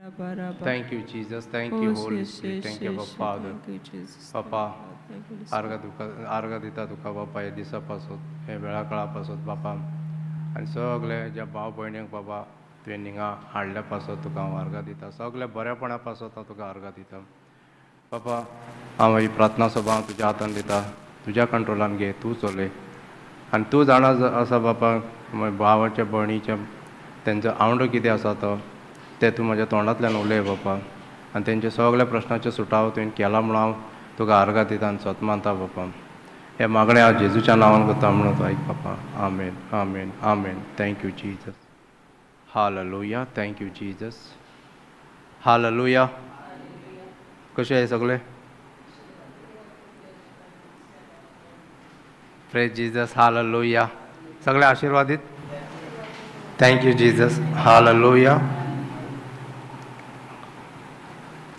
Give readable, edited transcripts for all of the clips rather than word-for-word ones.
Thank you Jesus, thank you Holy Spirit, thank you Father. बापा, आर्गां तुका, आर्गां दिता तुका बापा, हे दिसा पासत, हे वेळा काळा पासत बापा, आनी सगळे ज्या भाव भयणींक बाबा तुवें हिंगा हाडल्या पासत तुका हांव आर्गां दिता. सगळे बरेपणा पासत हांव तुका आर्गां दिता बापा. हांव ही प्रार्थना सभा हांव तुज्या हातान दिता, तुज्या कंट्रोलान घे, तूं चलय आनी तूं जाणा आसा बापा, भावाच्या भयणीच्या तेंचो आवंडो कितें आसा तो ते तूं म्हज्या तोंडांतल्यान उलय बापा, आनी तेंच्या सगळ्या प्रश्नाचो सुटावो तुवें केला म्हणून हांव तुका आर्गां दिता आनी सोत मानता बापा. हे मागणें हांव जेजूच्या नांवान करता म्हणून तूं आयक बापा. आमेन, आमेन, आमेन. Thank you Jesus. Hallelujah. Thank you Jesus. Hallelujah. कशें आहे सगळे? Praise Jesus. हालेलुया. सगळे आशिर्वादीत. Thank you Jesus. हालेलुया.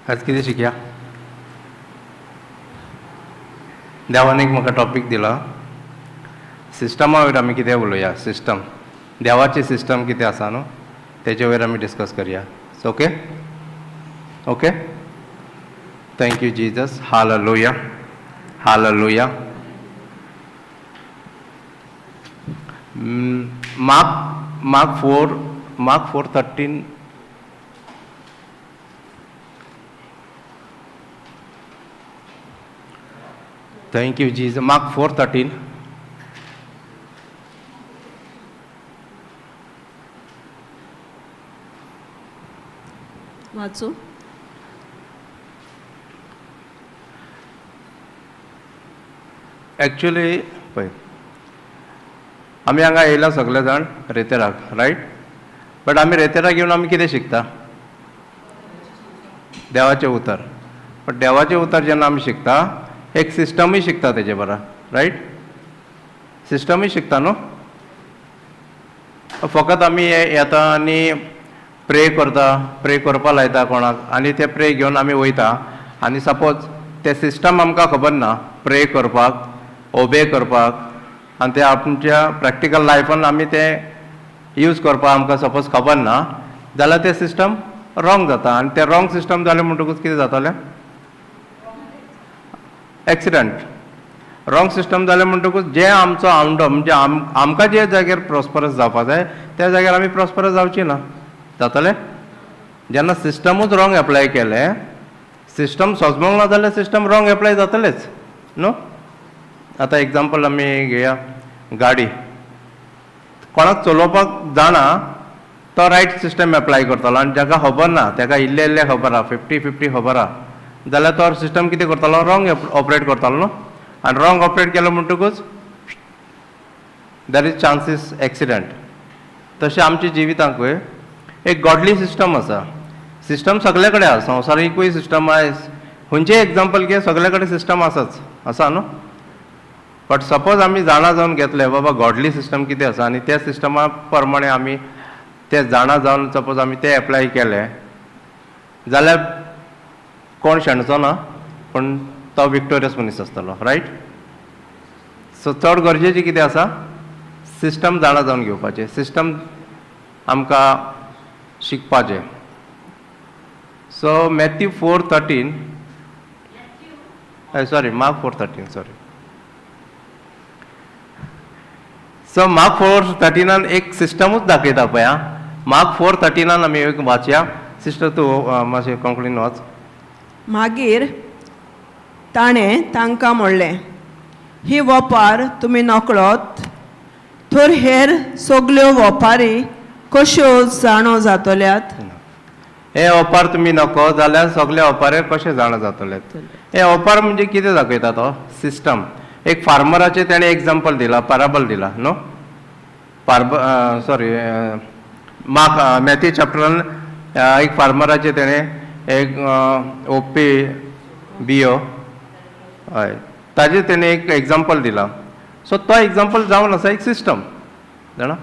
आज कितें शिकया? देवान एक म्हाका टॉपीक दिला, सिस्टमा वयर आमी कितें उलोवया. सिस्टम, देवाची सिस्टम कितें आसा न्हू, तेजे वयर आमी डिस्कस करया. Okay, okay. Thank you Jesus. Hallelujah, hallelujah. Mark, Mark 4, Mark 4:13. Thank you Jesus. Mark 4:13. वाचू. एक्चुली पळय, आमी हांगा येयला सगळे जाण रेतेराक, रायट? बट आमी रेतेराक येवन आमी कितें शिकता? देवाचें उतर. बट देवाचें उतर जेन्ना आमी शिकता, एक सिस्टमूय शिकता तेजे बरा, रायट? सिस्टमूय शिकता न्हू. फकत आमी येता आनी प्रे करता, प्रे करपा लायता कोणाक, आनी ते प्रे घेवन आमी वयता, आनी सपोज ते सिस्टम आमकां खबर ना प्रे करपाक, ओबे करपाक, आनी ते आमच्या प्रॅक्टिकल लायफान आमी ते यूज करपाक आमकां सपोज खबर ना जाल्यार ते सिस्टम रॉंग जाता, आनी ते रॉंग सिस्टम जालें म्हणटकूच कितें जातलें? एक्सिडंट. रॉंग सिस्टम जालें म्हणटकूच जे आमचो आवंडो म्हणजे आमकां जे जाग्यार प्रॉस्परस जावपा जाय त्या जाग्यार आमी प्रॉस्परस जावची ना. जातलें? जेन्ना सिस्टमूच रॉंग एप्लाय केलें, सिस्टम सोजमोंक ना जाल्यार सिस्टम रॉंग एप्लाय जातलेच न्हू. आतां एग्जाम्पल आमी घेया, गाडी कोणाक चलोवपाक जाणा तो रायट सिस्टम एप्लाय करतलो, आनी जाका खबर ना, ताका इल्लें इल्लें खबर आहा, 50-50 खबर आहा, जाल्यार तो सिस्टम कितें करतलो? रॉंग ऑपरेट करतलो न्हू. आनी रॉंग ऑपरेट केलो म्हणटकूच there is chances accident. तशें आमच्या जिवितांकूय एक गॉडली सिस्टम आसा. सिस्टम सगळे कडेन आसा, संवसारीकूय सिस्टम आसा, खंयचेय एग्जाम्पल घे, सगळे कडेन सिस्टम आसाच, आसा न्हू. बट सपोज आमी जाणा जावन घेतले बाबा गॉडली सिस्टम कितें आसा, आनी त्या सिस्टमा प्रमाणे आमी ते जाणा जावन सपोज आमी ते एप्लाय केले जाल्यार कोण शेणचो ना, पूण तो विक्टोरियस मनीस आसतलो, रायट? सो चड गरजेचें कितें आसा? सिस्टम जाणा जावन घेवपाचें, सिस्टम आमकां शिकपाचें. So Matthew 4:13, sorry Mark 4:13, sorry. So Mark 4:13 एक सिस्टमूच दाखयता पळय. आं, मार्क 4:13 आमी एक वाचया. सिस्टर तूं मातशें कोंकणीन वाच. मागीर ताणें तांकां म्हणलें, ही वपार तुमी नकळत तर हेर सगल्यो वपारी कश्यो जाणो जातल्यात? हे ओपार तुमी नको जाल्यार सगळे ओपारे कशे जाणा जातले? हे ओपार म्हणजे कितें दाखयता तो सिस्टम. एक फार्मराचें तेणें एग्जाम्पल दिला, पाराबल दिला न्हू. सॉरी, मार्क मॅथ्यू चॅप्टरान एक फार्मराचें तेणें एक ओपी बियो, हय, ताजें तेणें एक एग्जाम्पल दिला. सो तो एग्जाम्पल जावन आसा एक सिस्टम, जाणा.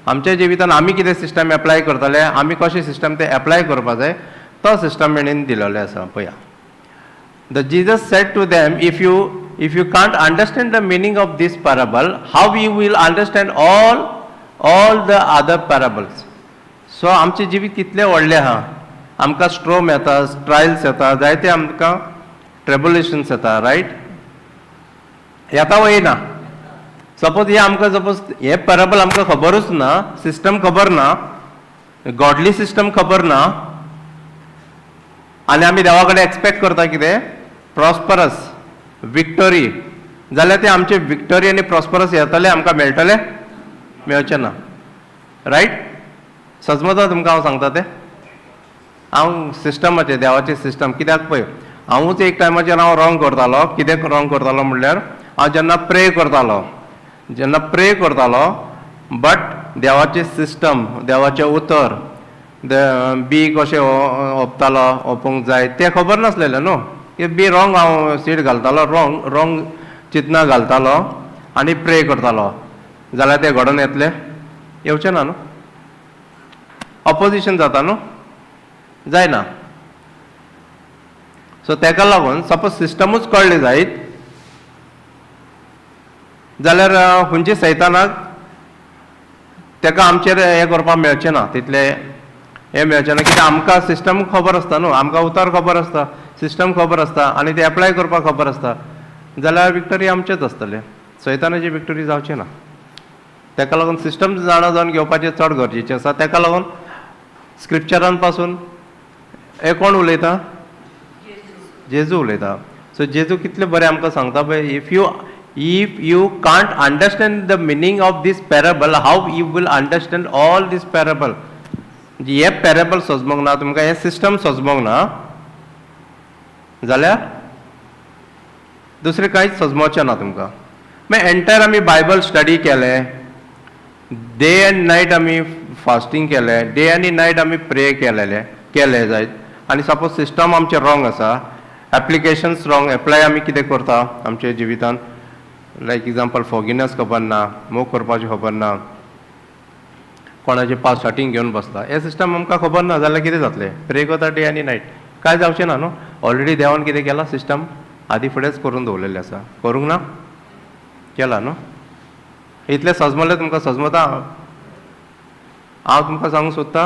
आमच्या जिवितान आमी कितें सिस्टम एप्लाय करतले, आमी कशें सिस्टम ते एप्लाय करपा जाय, तो सिस्टम मेणेन दिलेलो आसा. पळया, the Jesus said to them, if you can't understand the meaning of this parable, how you will understand all the other parables. So आमचें जिवीत कितलें व्हडलें आहा, आमकां स्ट्रोम येता, ट्रायल्स येता, जायते आमकां ट्रेबुलेशन्स येता, रायट? येता वो येना? सपोज हे आमकां, सपोज हे पॅराबल आमकां खबरूच ना, सिस्टम खबर ना, गॉडली सिस्टम खबर ना, आनी आमी देवा कडेन एक्सपेक्ट करता कितें? Prosperous victory. जाल्यार ते आमचे विक्टरी आनी प्रॉस्परस येतले, आमकां मेळटले? मेळचे ना, रायट? सजमता तुमकां हांव सांगता तें? हांव सिस्टमाचें, देवाचें सिस्टम कित्याक पळय, हांवूच एक टायमाचेर हांव रॉंग करतालो. कितें रॉंग करतालो म्हणल्यार, हांव जेन्ना प्रे करतालो, जेन्ना प्रे करतालो, बट देवाचें सिस्टम, देवाचें उतर, बी कशें ओंपतालो, ओंपूंक जाय तें खबर नासलेलें न्हू. की बी रॉंग हांव सीड घालतालो, रॉंग रॉंग चिंतना घालतालो आनी प्रे करतालो, जाल्यार तें घडोवन येतलें? येवचें ना न्हू. ऑपोजिशन जाता न्हू, जायना. सो तेका लागून सपोज सिस्टमूच कळ्ळें जायत जाल्यार खंयचे सैतानाक तेका आमचेर हें करपाक मेळचें ना, तितलें हें मेळचें ना. कित्याक आमकां सिस्टम खबर आसता न्हू, आमकां उतार खबर आसता, सिस्टम खबर आसता आनी ते एप्लाय करपाक खबर आसता, जाल्यार विक्टरी आमचेच आसतलें, सैतानाची विक्टरी जावची ना. तेका लागून सिस्टम जाणा जावन घेवपाचें चड गरजेचें आसा. तेका लागून स्क्रिप्चरान पासून हे कोण उलयता? जेजू उलयता. सो जेजू कितले बरें आमकां सांगता पळय, if you can't understand the meaning of this parable, how you will understand all this parable? हे पॅरेबल सजमोंक ना तुमकां, हें सिस्टम सजमोंक ना जाल्यार दुसरें कांयच सजमोचें ना तुमकां. मागीर एंटायर आमी बायबल स्टडी केलें, डे एंड नायट आमी फास्टींग केलें, डे आनी नायट आमी प्रे केलेले केले जायत, आनी सपोज सिस्टम आमचें रॉंग आसा, एप्लिकेशन्स रॉंग एप्लाय आमी कितें करता आमच्या जिवितान, लायक एग्जाम्पल फोगिनस खबर ना, मोग करपाची खबर ना, कोणाचे पास स्टार्टींग घेवन बसता, हे सिस्टम आमकां खबर ना जाल्यार कितें जातलें? प्रे करता डे आनी नायट, कांय जावचें ना न्हू. ऑलरेडी देवान कितें केलां, सिस्टम आदी फुडेंच करून दवरलेलें आसा, करूंक ना? केलां न्हू. इतलें सजमलें तुमकां? सजमता? हांव तुमकां सांगूंक सोदतां,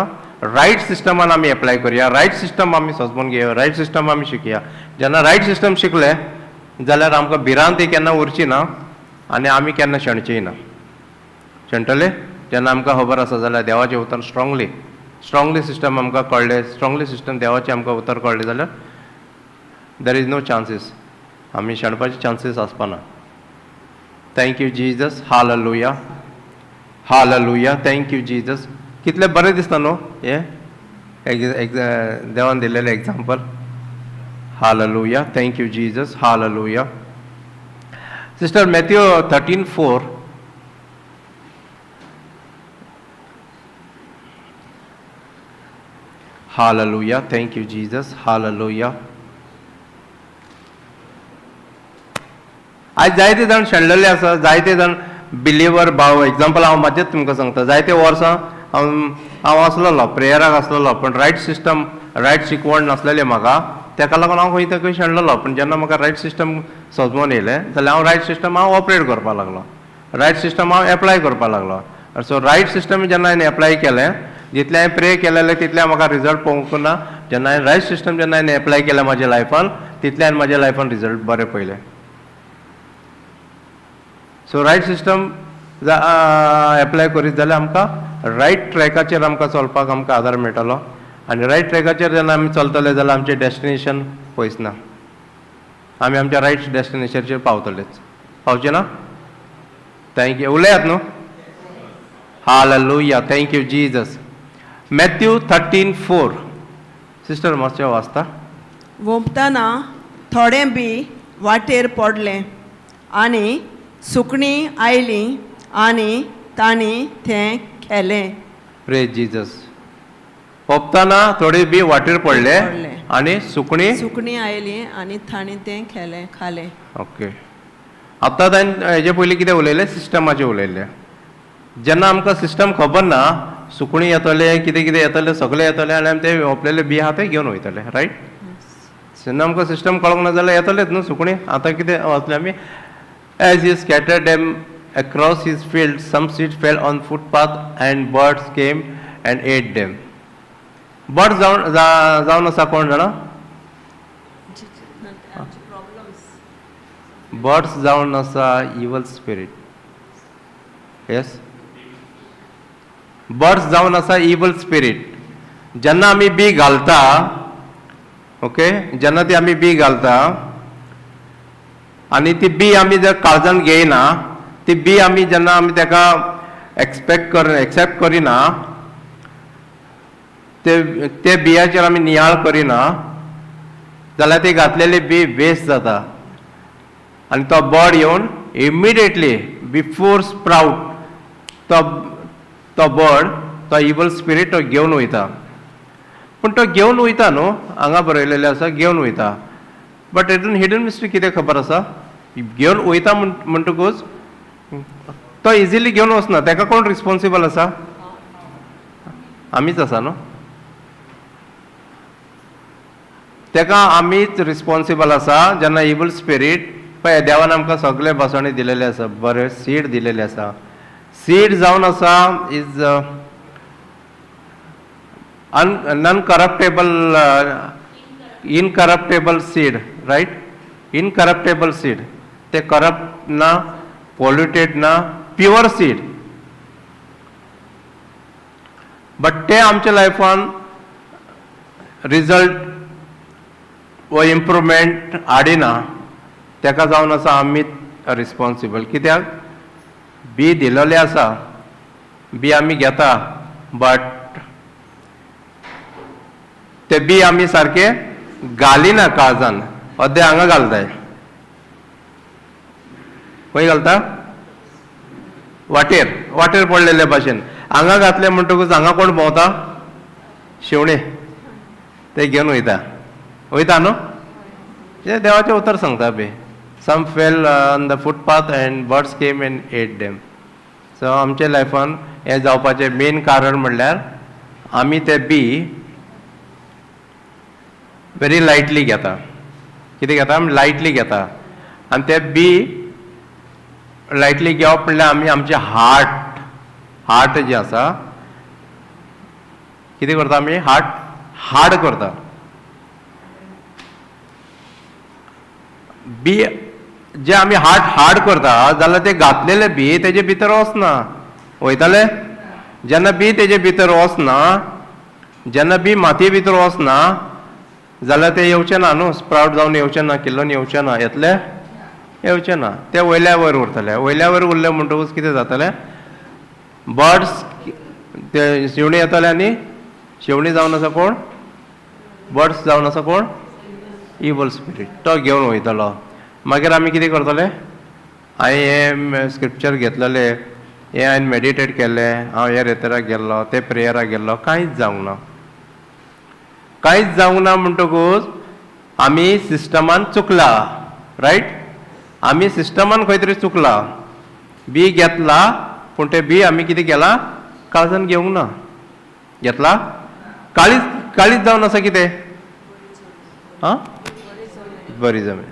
रायट सिस्टमान आमी एप्लाय करया, रायट सिस्टम आमी सजमोन घेवया, रायट सिस्टम आमी शिकया. जेन्ना रायट सिस्टम शिकले जाल्यार आमकां भिरांत केन्ना उरची ना आनी आमी केन्ना शेणचीय ना. शेणटले जेन्ना आमकां खबर आसा जाल्यार देवाचें उतर स्ट्रांगली, स्ट्रांगली सिस्टम आमकां कळ्ळें, स्ट्रांगली सिस्टम देवाचें आमकां उतर कळ्ळें जाल्यार there is no chances, आमी शेणपाचे chances आसपाना. Thank you Jesus, hallelujah, hallelujah, thank you Jesus. कितलें बरें दिसता न्हू हें देवान दिल्लेलें example. Hallelujah, thank you Jesus, hallelujah. Sister, Matthew 13:4. Hallelujah, thank you Jesus, hallelujah. आयज जायते जाण शेणलेले आसा, जायते जाण बिलीवर भाव, एग्जाम्पल हांव म्हाजेच तुमकां सांगता, जायते वर्सां हांव आसलेलो प्रेयराक आसलेलो, पूण रायट सिस्टम, रायट शिकवण नासलेली म्हाका, तेका लागून हांव खंय थंय खंय शेणलेलो. पूण जेन्ना म्हाका रायट सिस्टम सजमोन येयलें जाल्यार हांव रायट सिस्टम हांव ऑपरेट करपाक लागलो, रायट सिस्टम हांव एप्लाय करपाक लागलो. सो रायट सिस्टम जेन्ना हांवें एप्लाय केलें, जितलें हांवें प्रे केलेलें तितलें म्हाका रिजल्ट पळोवंक ना. जेन्ना हांवें रायट सिस्टम जेन्ना हांवें एप्लाय केलें म्हाज्या लायफान, तितलें हांवें म्हाज्या लायफान रिजल्ट बरें पळयलें. सो रायट सिस्टम एप्लाय करीत जाल्यार आमकां रायट ट्रॅकाचेर आमकां चलपाक आमकां आदार मेळटलो, आनी रायट ट्रॅकाचेर जेन्ना आमी चलतले जाल्यार आमचें डेस्टिनेशन पयस ना, आमी आमच्या रायट डेस्टिनेशनाचेर पावतलेच. पावचे ना? Thank you. उलयात न्हू. Hallelujah, thank you Jesus. Matthew 13:4. Sister मातशें वाचता. वोंपतना थोडें बी वाटेर पडलें आनी सुकणीं आयलीं आनी तांणी तें खेलें. प्रेज जीजस. पोपताना थोडे बी वाटेर पडले आनी सुकणीं सुकणीं आयलीं आनी तांणी तें खेलें, खालें. ओके, आतां ताणें हेजे पयलीं कितें उलयलें? सिस्टमाचें उलयलें. जेन्ना आमकां सिस्टम खबर ना, सुकणीं येतलें, कितें कितें येतलें, सगळें येतलें आनी आमी ते ओंपलेले बी आहा ते घेवन वयतले, रायट? जेन्ना आमकां सिस्टम कळोंक ना जाल्यार येतलेच न्हू सुकणीं. आतां कितें वतलें आमी? As he scattered them across his field, some seeds fell on footpath and birds came and ate them. Birds जावन जावन आसा कोण जाणा? बर्ड्स जावन आसा इवल स्पिरीट. येस, बर्ड्स जावन आसा इवल स्पिरीट. जेन्ना आमी बी घालता, ओके, जेन्ना ती आमी बी घालता आनी ती बी आमी जर काळजान घेयना, ती बी आमी जेन्ना आमी ताका एक्सपेक्ट कर एक्सेप्ट करिना, ते ते बियाचेर आमी नियाळ करिना जाल्यार ती घातलेली बी वेस्ट जाता आनी तो बर्ड येवन इमिडिएटली बिफोर स्प्राउट तो तो बर्ड, तो इवल स्पिरीट तो घेवन वयता. पूण तो घेवन वयता न्हू, हांगा बरयलेलें आसा घेवन वयता, बट हितून हिडन मिस्ट्री कितें खबर आसा? घेवन वयता म्हणटकूच तो इजिली घेवन वचना. ताका कोण रिस्पोन्सिबल आसा? आमीच आसा न्हू. ताका आमीच रिस्पोन्सिबल आसा. जेन्ना इवल स्पिरीट पळय, देवान आमकां सगळे भासांनी दिलेले आसा, बरे सीड दिलेले आसा. सीड जावन आसा is non corruptible, incorruptible seed, right? Incorruptible seed, ते करप्ट ना, पॉल्युटेड ना, प्युअर सीड. बट ते आमच्या लायफान रिजल्ट व इम्प्रुवमेंट हाडिना. ताका जावन आसा आमी रिस्पोन्सिबल. कित्याक बी दिलेलें आसा, बी आमी घेता, बट ते बी आमी सारके घालिना काळजान. अद्दे हांगा घालताय, खंय घालता? वाटेर, वाटेर पडलेले भाशेन हांगा घातले म्हणटकूच हांगा कोण भोंवता? शेवणे ते घेवन वयता, वयता न्हू. ते देवाचें उतर सांगता बी, some fell on the footpath and birds came and ate them. So आमच्या लायफान हें जावपाचें मेन कारण म्हणल्यार आमी ते बी व्हेरी लायटली घेता. कितें घेता आमी? लायटली घेता. आनी ते बी लायटली घेवप म्हणल्यार आमी आमचें हार्ट, हार्ट जें आसा, कितें करता आमी? हार्ट हार्ड करता. बी जे आमी हार्ट हार्ड करता जाल्यार ते घातलेले बी तेजे भितर वचना, वयताले. जेन्ना बी तेजे भितर वचना, जेन्ना बी मातये भितर वचना जाल्यार ते येवचें ना न्हू, स्प्रावट जावन येवचें ना, किल्लोन येवचें ना, येतले? येवचें ना. ते वयल्या वयर उरतले. वयल्या वयर उरले म्हणटकूच कितें जातलें? बर्ड्स, ते शेवणी येतले. आनी शेवणी जावन आसा कोण? बर्ड्स जावन आसा कोण? Evil spirit. तो घेवन वयतलो. मागीर आमी कितें करतले? हांवें हें स्क्रिप्चर घेतलेलें, हें हांवें मेडिटेट केल्लें, हांव हे रेतराक गेल्लो, ते प्रेयराक गेल्लो, कांयच जावंक ना, कांयच जावंक ना. म्हणटकूच आमी सिस्टमान चुकला, रायट? आमी सिस्टमान खंय तरी चुकला. बी घेतला, पूण ते बी आमी कितें केलां? काळजान घेवंक ना. घेतला काळीज, काळीज जावन आसा कितें? आं, बरी जमीन.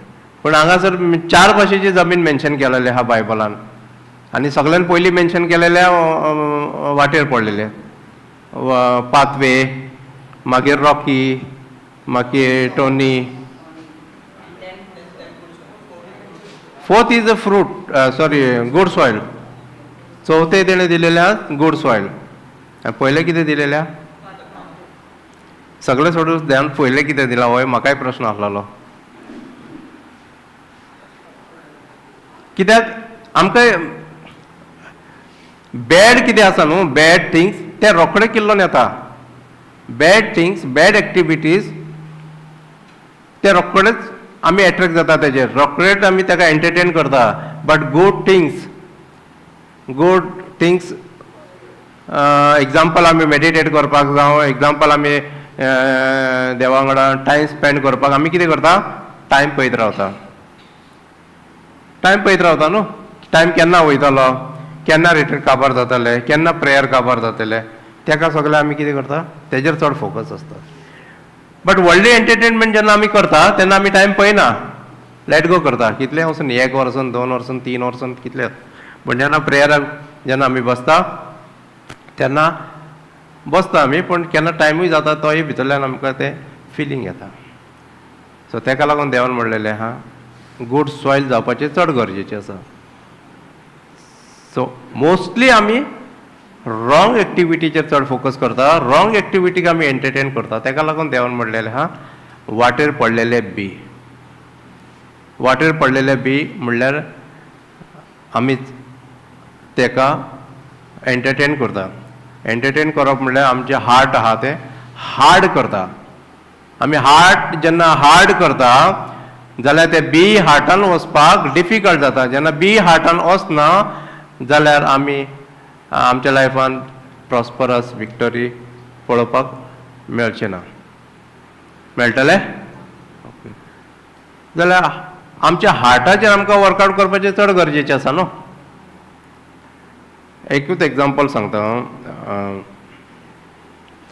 पूण हांगासर चार भाशेची जमीन मेन्शन केलेली आहा बायबलान. आनी सगळ्यान पयलीं मेन्शन केलेले वाटेर पडलेले पाथवे, मागीर रॉकी, मागीर thorny. Fourth is a fruit, sorry, good soil. चवथे तेणें दिलेलें आहा गुड सॉयल. पयलें कितें दिलेलें आहा? सगळें सोडून ध्यान पयलें कितें दिलां होय म्हाकाय प्रश्न आसलेलो. कित्याक आमकां बॅड कितें आसा न्हू, बॅड थिंग्स ते रोखडे किल्लोन येता. बॅड थिंग्स, बॅड एक्टिविटीज ते रोखडेच आमी एट्रेक्ट जाता तेजेर, रोखडेच आमी ताका एंटरटेन करता. But good things, good things example आमी मेडिटेट करपाक जावं, एग्जाम्पल आमी देवा वांगडा टायम स्पेंड करपाक आमी कितें करता? टायम पळयत रावता, टायम पळयत रावता न्हू. टायम केन्ना वयतलो, केन्ना रिटर्न काबार जातले, केन्ना प्रेयर काबार जातले, तेका सगळें आमी कितें करता? तेजेर चड फोकस आसता. बट व्हडलें एंटरटेनमेंट जेन्ना आमी करता तेन्ना आमी टायम पळयना, let go करता. कितलें वचून, एक वर्सान, 2 वर्सान, 3 वर्सान, कितलें. पूण जेन्ना प्रेयराक जेन्ना आमी बसता तेन्ना बसता आमी, पूण केन्ना टायमूय जाता तोय भितरल्यान आमकां तें फिलींग येता. सो तेका लागून देवान म्हणलेलें आहा गूड सॉयल जावपाचें चड गरजेचें आसा. सो मोस्टली आमी रॉंग एक्टिविटीचेर चड फोकस करता, रॉंग एक्टिविटीक आमी एंटरटेन करता. तेका लागून देवान म्हणलेलें आहा वाटेर पडलेले बी. वाटेर पडलेले बी म्हणल्यार आमी तेका एंटरटेन करता. एंटरटेन करप म्हणल्यार आमचें हार्ट आहा तें हार्ड करता. आमी हार्ट जेन्ना हार्ड करता जाल्यार तें बी हार्टान वचपाक डिफिकल्ट जाता. जेन्ना बी हार्टान वचना जाल्यार आमी आमच्या लायफान प्रॉस्परस विक्टरी पळोवपाक मेळचें ना. मेळटलें? ओके. जाल्यार आमच्या हार्टाचेर आमकां वर्कआवट करपाचें चड गरजेचें आसा न्हू. एकूच एग्जाम्पल सांगता.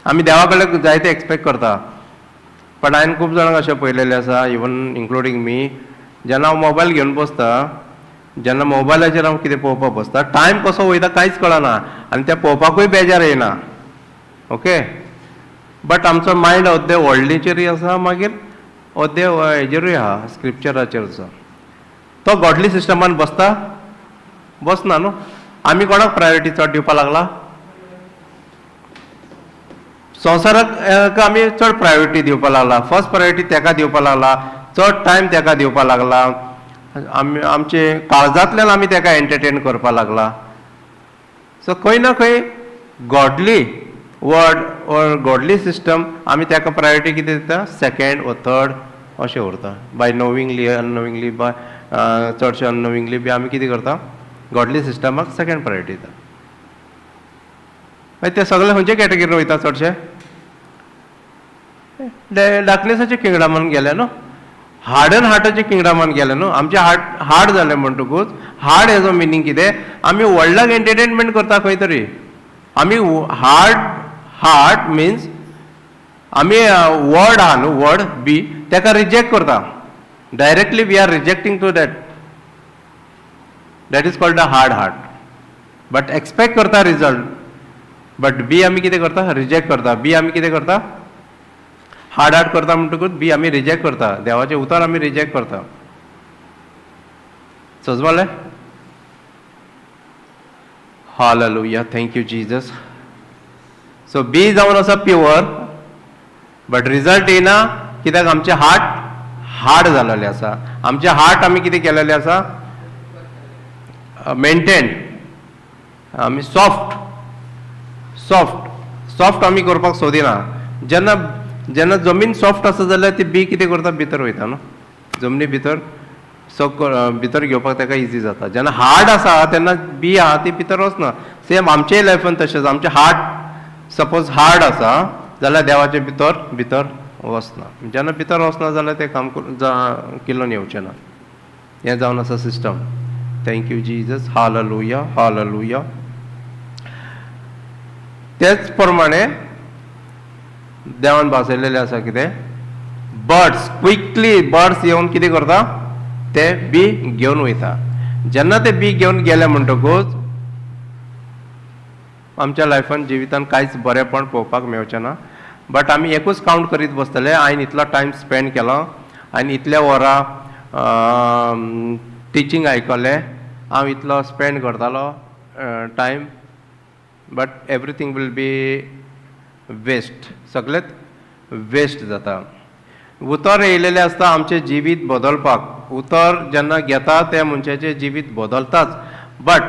आमी देवा कडल्यान जायते एक्सपेक्ट करता, बट हांवें खूब जाणांक अशें पळयलेलें आसा, इवन इंक्लुडींग मी, जेन्ना हांव मोबायल घेवन बसता, जेन्ना मोबायलाचेर हांव कितें पळोवपाक बसता, टायम कसो वयता कांयच कळना आनी तें पळोवपाकूय बेजार येना. ओके, बट आमचो मायंड अर्दे व्हडलीचेरूय आसा, मागीर अर्दे हेजेरूय आहा, स्क्रिप्चराचेर आसा. तो गॉडली सिस्टमान बसता बसना न्हू. आमी कोणाक प्रायोरिटी चड दिवपाक लागला? संवसाराक आमी चड प्रायोरिटी दिवपाक लागला. फर्स्ट प्रायोरिटी तेका दिवपाक लागला, चड टायम तेका दिवपाक लागला. आमी आमचे काळजांतल्यान आमी तेका एंटरटेन करपाक लागला. सो खंय ना खंय godly word or godly system आमी तेका प्रायोरिटी कितें दिता, सेकेंड व थर्ड अशें उरता. बाय नोविंगली अननोविंगली, बाय चडशें अननोविंगली बी आमी कितें करता, गॉडली सिस्टमाक सेकेंड प्रायोरिटी दिता. मागीर ते सगळे खंयचे कॅटेगरीन वयता? चडशे डार्कनेसाच्या किंगडमान गेले न्हू, हार्डन हार्टाच्या किंगडमान गेले न्हू. आमचे हार्ट हार्ड जालें म्हणटकूच हार्ड हेजो मिनींग कितें, आमी व्हडल्याक एंटरटेनमेंट करता खंय तरी. आमी हार्ड हार्ट मिन्स आमी वर्ड आहा न्हू, वर्ड बी तेका रिजेक्ट करता. Directly we are rejecting to that, that is called a hard heart. But expect करता रिजल्ट, बट बी आमी कितें करता, रिजेक्ट करता. बी आमी कितें करता, हार्ड हार्ट करता म्हणटकूच बी आमी रिजेक्ट करता, देवाचें उतर आमी रिजेक्ट करता. सजमालें? Hallelujah, thank you Jesus. So बी जावन आसा प्युअर, बट रिजल्ट येना कित्याक आमचें हार्ट हार्ड जालेलें आसा. आमचें हार्ट आमी कितें केलेलें आसा, मेंटेन आमी सॉफ्ट सॉफ्ट सॉफ्ट आमी करपाक सोदिना. जेन्ना जेन्ना जमीन सॉफ्ट आसा जाल्यार ती बी कितें करता, भितर वयता न्हू, जमनी भितर सो भितर घेवपाक ताका इजी जाता. जेन्ना हार्ड आसा तेन्ना बी आहा ती भितर वचना. सेम आमचेय लायफान तशेंच, आमचें हार्ट सपोज हार्ड आसा जाल्यार देवाचे भितर भितर वचना. जेन्ना भितर वचना जाल्यार तें काम करून किल्लोन येवचें ना. हें जावन आसा system. Thank you Jesus. Hallelujah, hallelujah. तेच प्रमाणे देवान भासयलेलें आसा कितें, बर्ड्स क्विकली बर्ड्स येवन कितें करता, ते बी घेवन वयता. जेन्ना ते बी घेवन गेले म्हणटकूच आमच्या लायफान जिवितान कांयच बरेंपण पळोवपाक मेळचें ना. बट आमी एकूच कावंट करीत बसतले, हांवें इतलो टायम स्पेंड केलो आनी इतल्या वरां टिचींग आयकलें, हांव इतलो स्पेंड करतालो time, but everything will be waste. सगळेंच वेस्ट जाता. उतर येयलेलें आसता आमचें जिवीत बदलपाक. उतर जेन्ना घेता तें मनशाचें जिवीत बदलताच. बट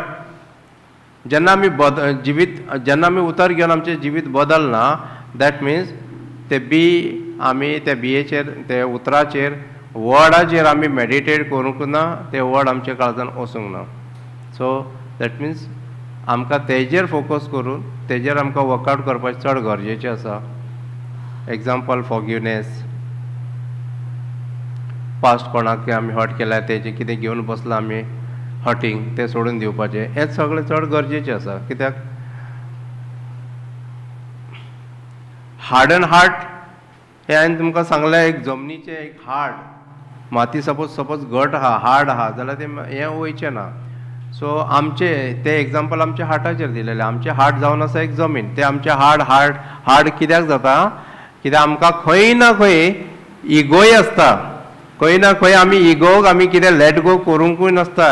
जेन्ना आमी बद जिवीत जेन्ना आमी उतर घेवन आमचें जिवीत बदलना, that means ते बी आमी त्या बियेचेर, ते उतराचेर, वर्डाचेर आमी मेडिटेट करूंक ना, ते वर्ड आमच्या काळजान वचूंक ना. सो that means आमकां तेजेर फोकस करून तेजेर आमकां वर्कआवट करपाचें चड गरजेचें आसा. Example, forgiveness. पास्ट कोणाक आमी हर्ट केल्या तेजें कितें घेवन बसला आमी हर्टींग, तें सोडून दिवपाचें, हें सगळें चड गरजेचें आसा. कित्याक हार्ड एंड हार्ट हें हांवें तुमकां सांगलें, एक जमनीचें एक हार्ड माती सपोज सपोज घट आहा, हार्ड आहा जाल्यार तें हें वयचें ना. सो आमचे ते एग्जाम्पल आमच्या हार्टाचेर दिलेलें. आमचें हार्ट जावन आसा एक जमीन. ते आमचें हार्ड हार्ड हार्ड कित्याक जाता? कित्याक आमकां खंय ना खंय इगोय आसता. खंय ना खंय आमी इगोक आमी कितें let go करूंकूय नासता.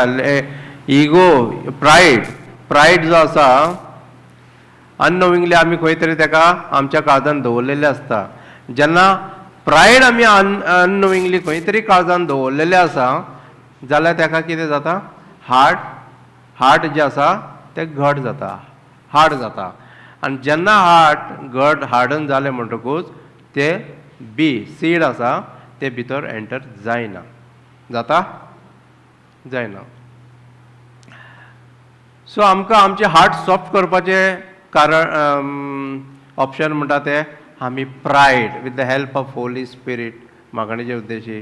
इगो, प्रायड, प्रायड जो आसा अननोविंगली आमी खंय तरी ताका आमच्या काळजान दवरलेलें आसता. जेन्ना प्रायड आमी अननोविंगली खंय तरी काळजान दवरलेलें आसा जाल्यार ताका कितें जाता? हार्ट हार्ट जें आसा तें घट जाता, हार्ड जाता. आनी जेन्ना हार्ट घट हार्डन जालें म्हणटकूच ते बी सीड आसा ते भितर एंटर जायना. जाता? जायना. सो आमकां आमचें हार्ट सॉफ्ट करपाचें कारण ऑप्शन म्हणटा तें आमी pride with the help of Holy Spirit, मागणेचे उद्देशी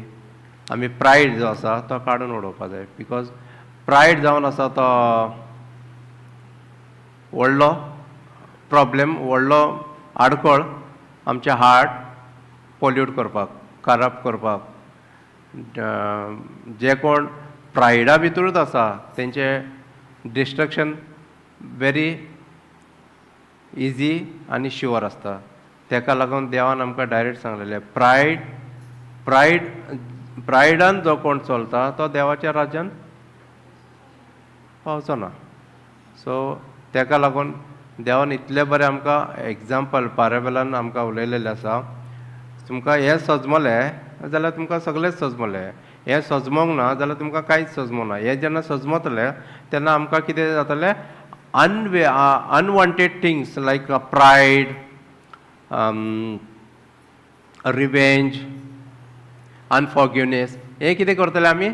आमी प्रायड जो आसा तो काडून उडोवपा जाय. Because pride जावन आसा तो व्हडलो प्रॉब्लेम, व्हडलो आडखळ आमचें हार्ट पोल्यूट करपाक, खराब करपाक. जे कोण प्रायडा भितरूच आसा तेंचे डिस्ट्रक्शन वेरी इजी आनी शुअर आसता. तेका लागून देवान आमकां डायरेक्ट सांगलेलें, प्रायड प्रायड प्रायडान जो कोण चलता तो देवाच्या राज्यान पावचो ना. सो तेका लागून देवान इतलें बरें आमकां एग्जाम्पल पारेबलान आमकां उलयलेलें आसा. तुमकां हें सजमलें जाल्यार तुमकां सगळेंच सजमलें. हें सजमोंक ना जाल्यार तुमकां कांयच सजमना. हें जेन्ना सजमतलें तेन्ना आमकां कितें जातलें? अनवे unwanted things like pride, revenge, unforgiveness, हें कितें करतले आमी?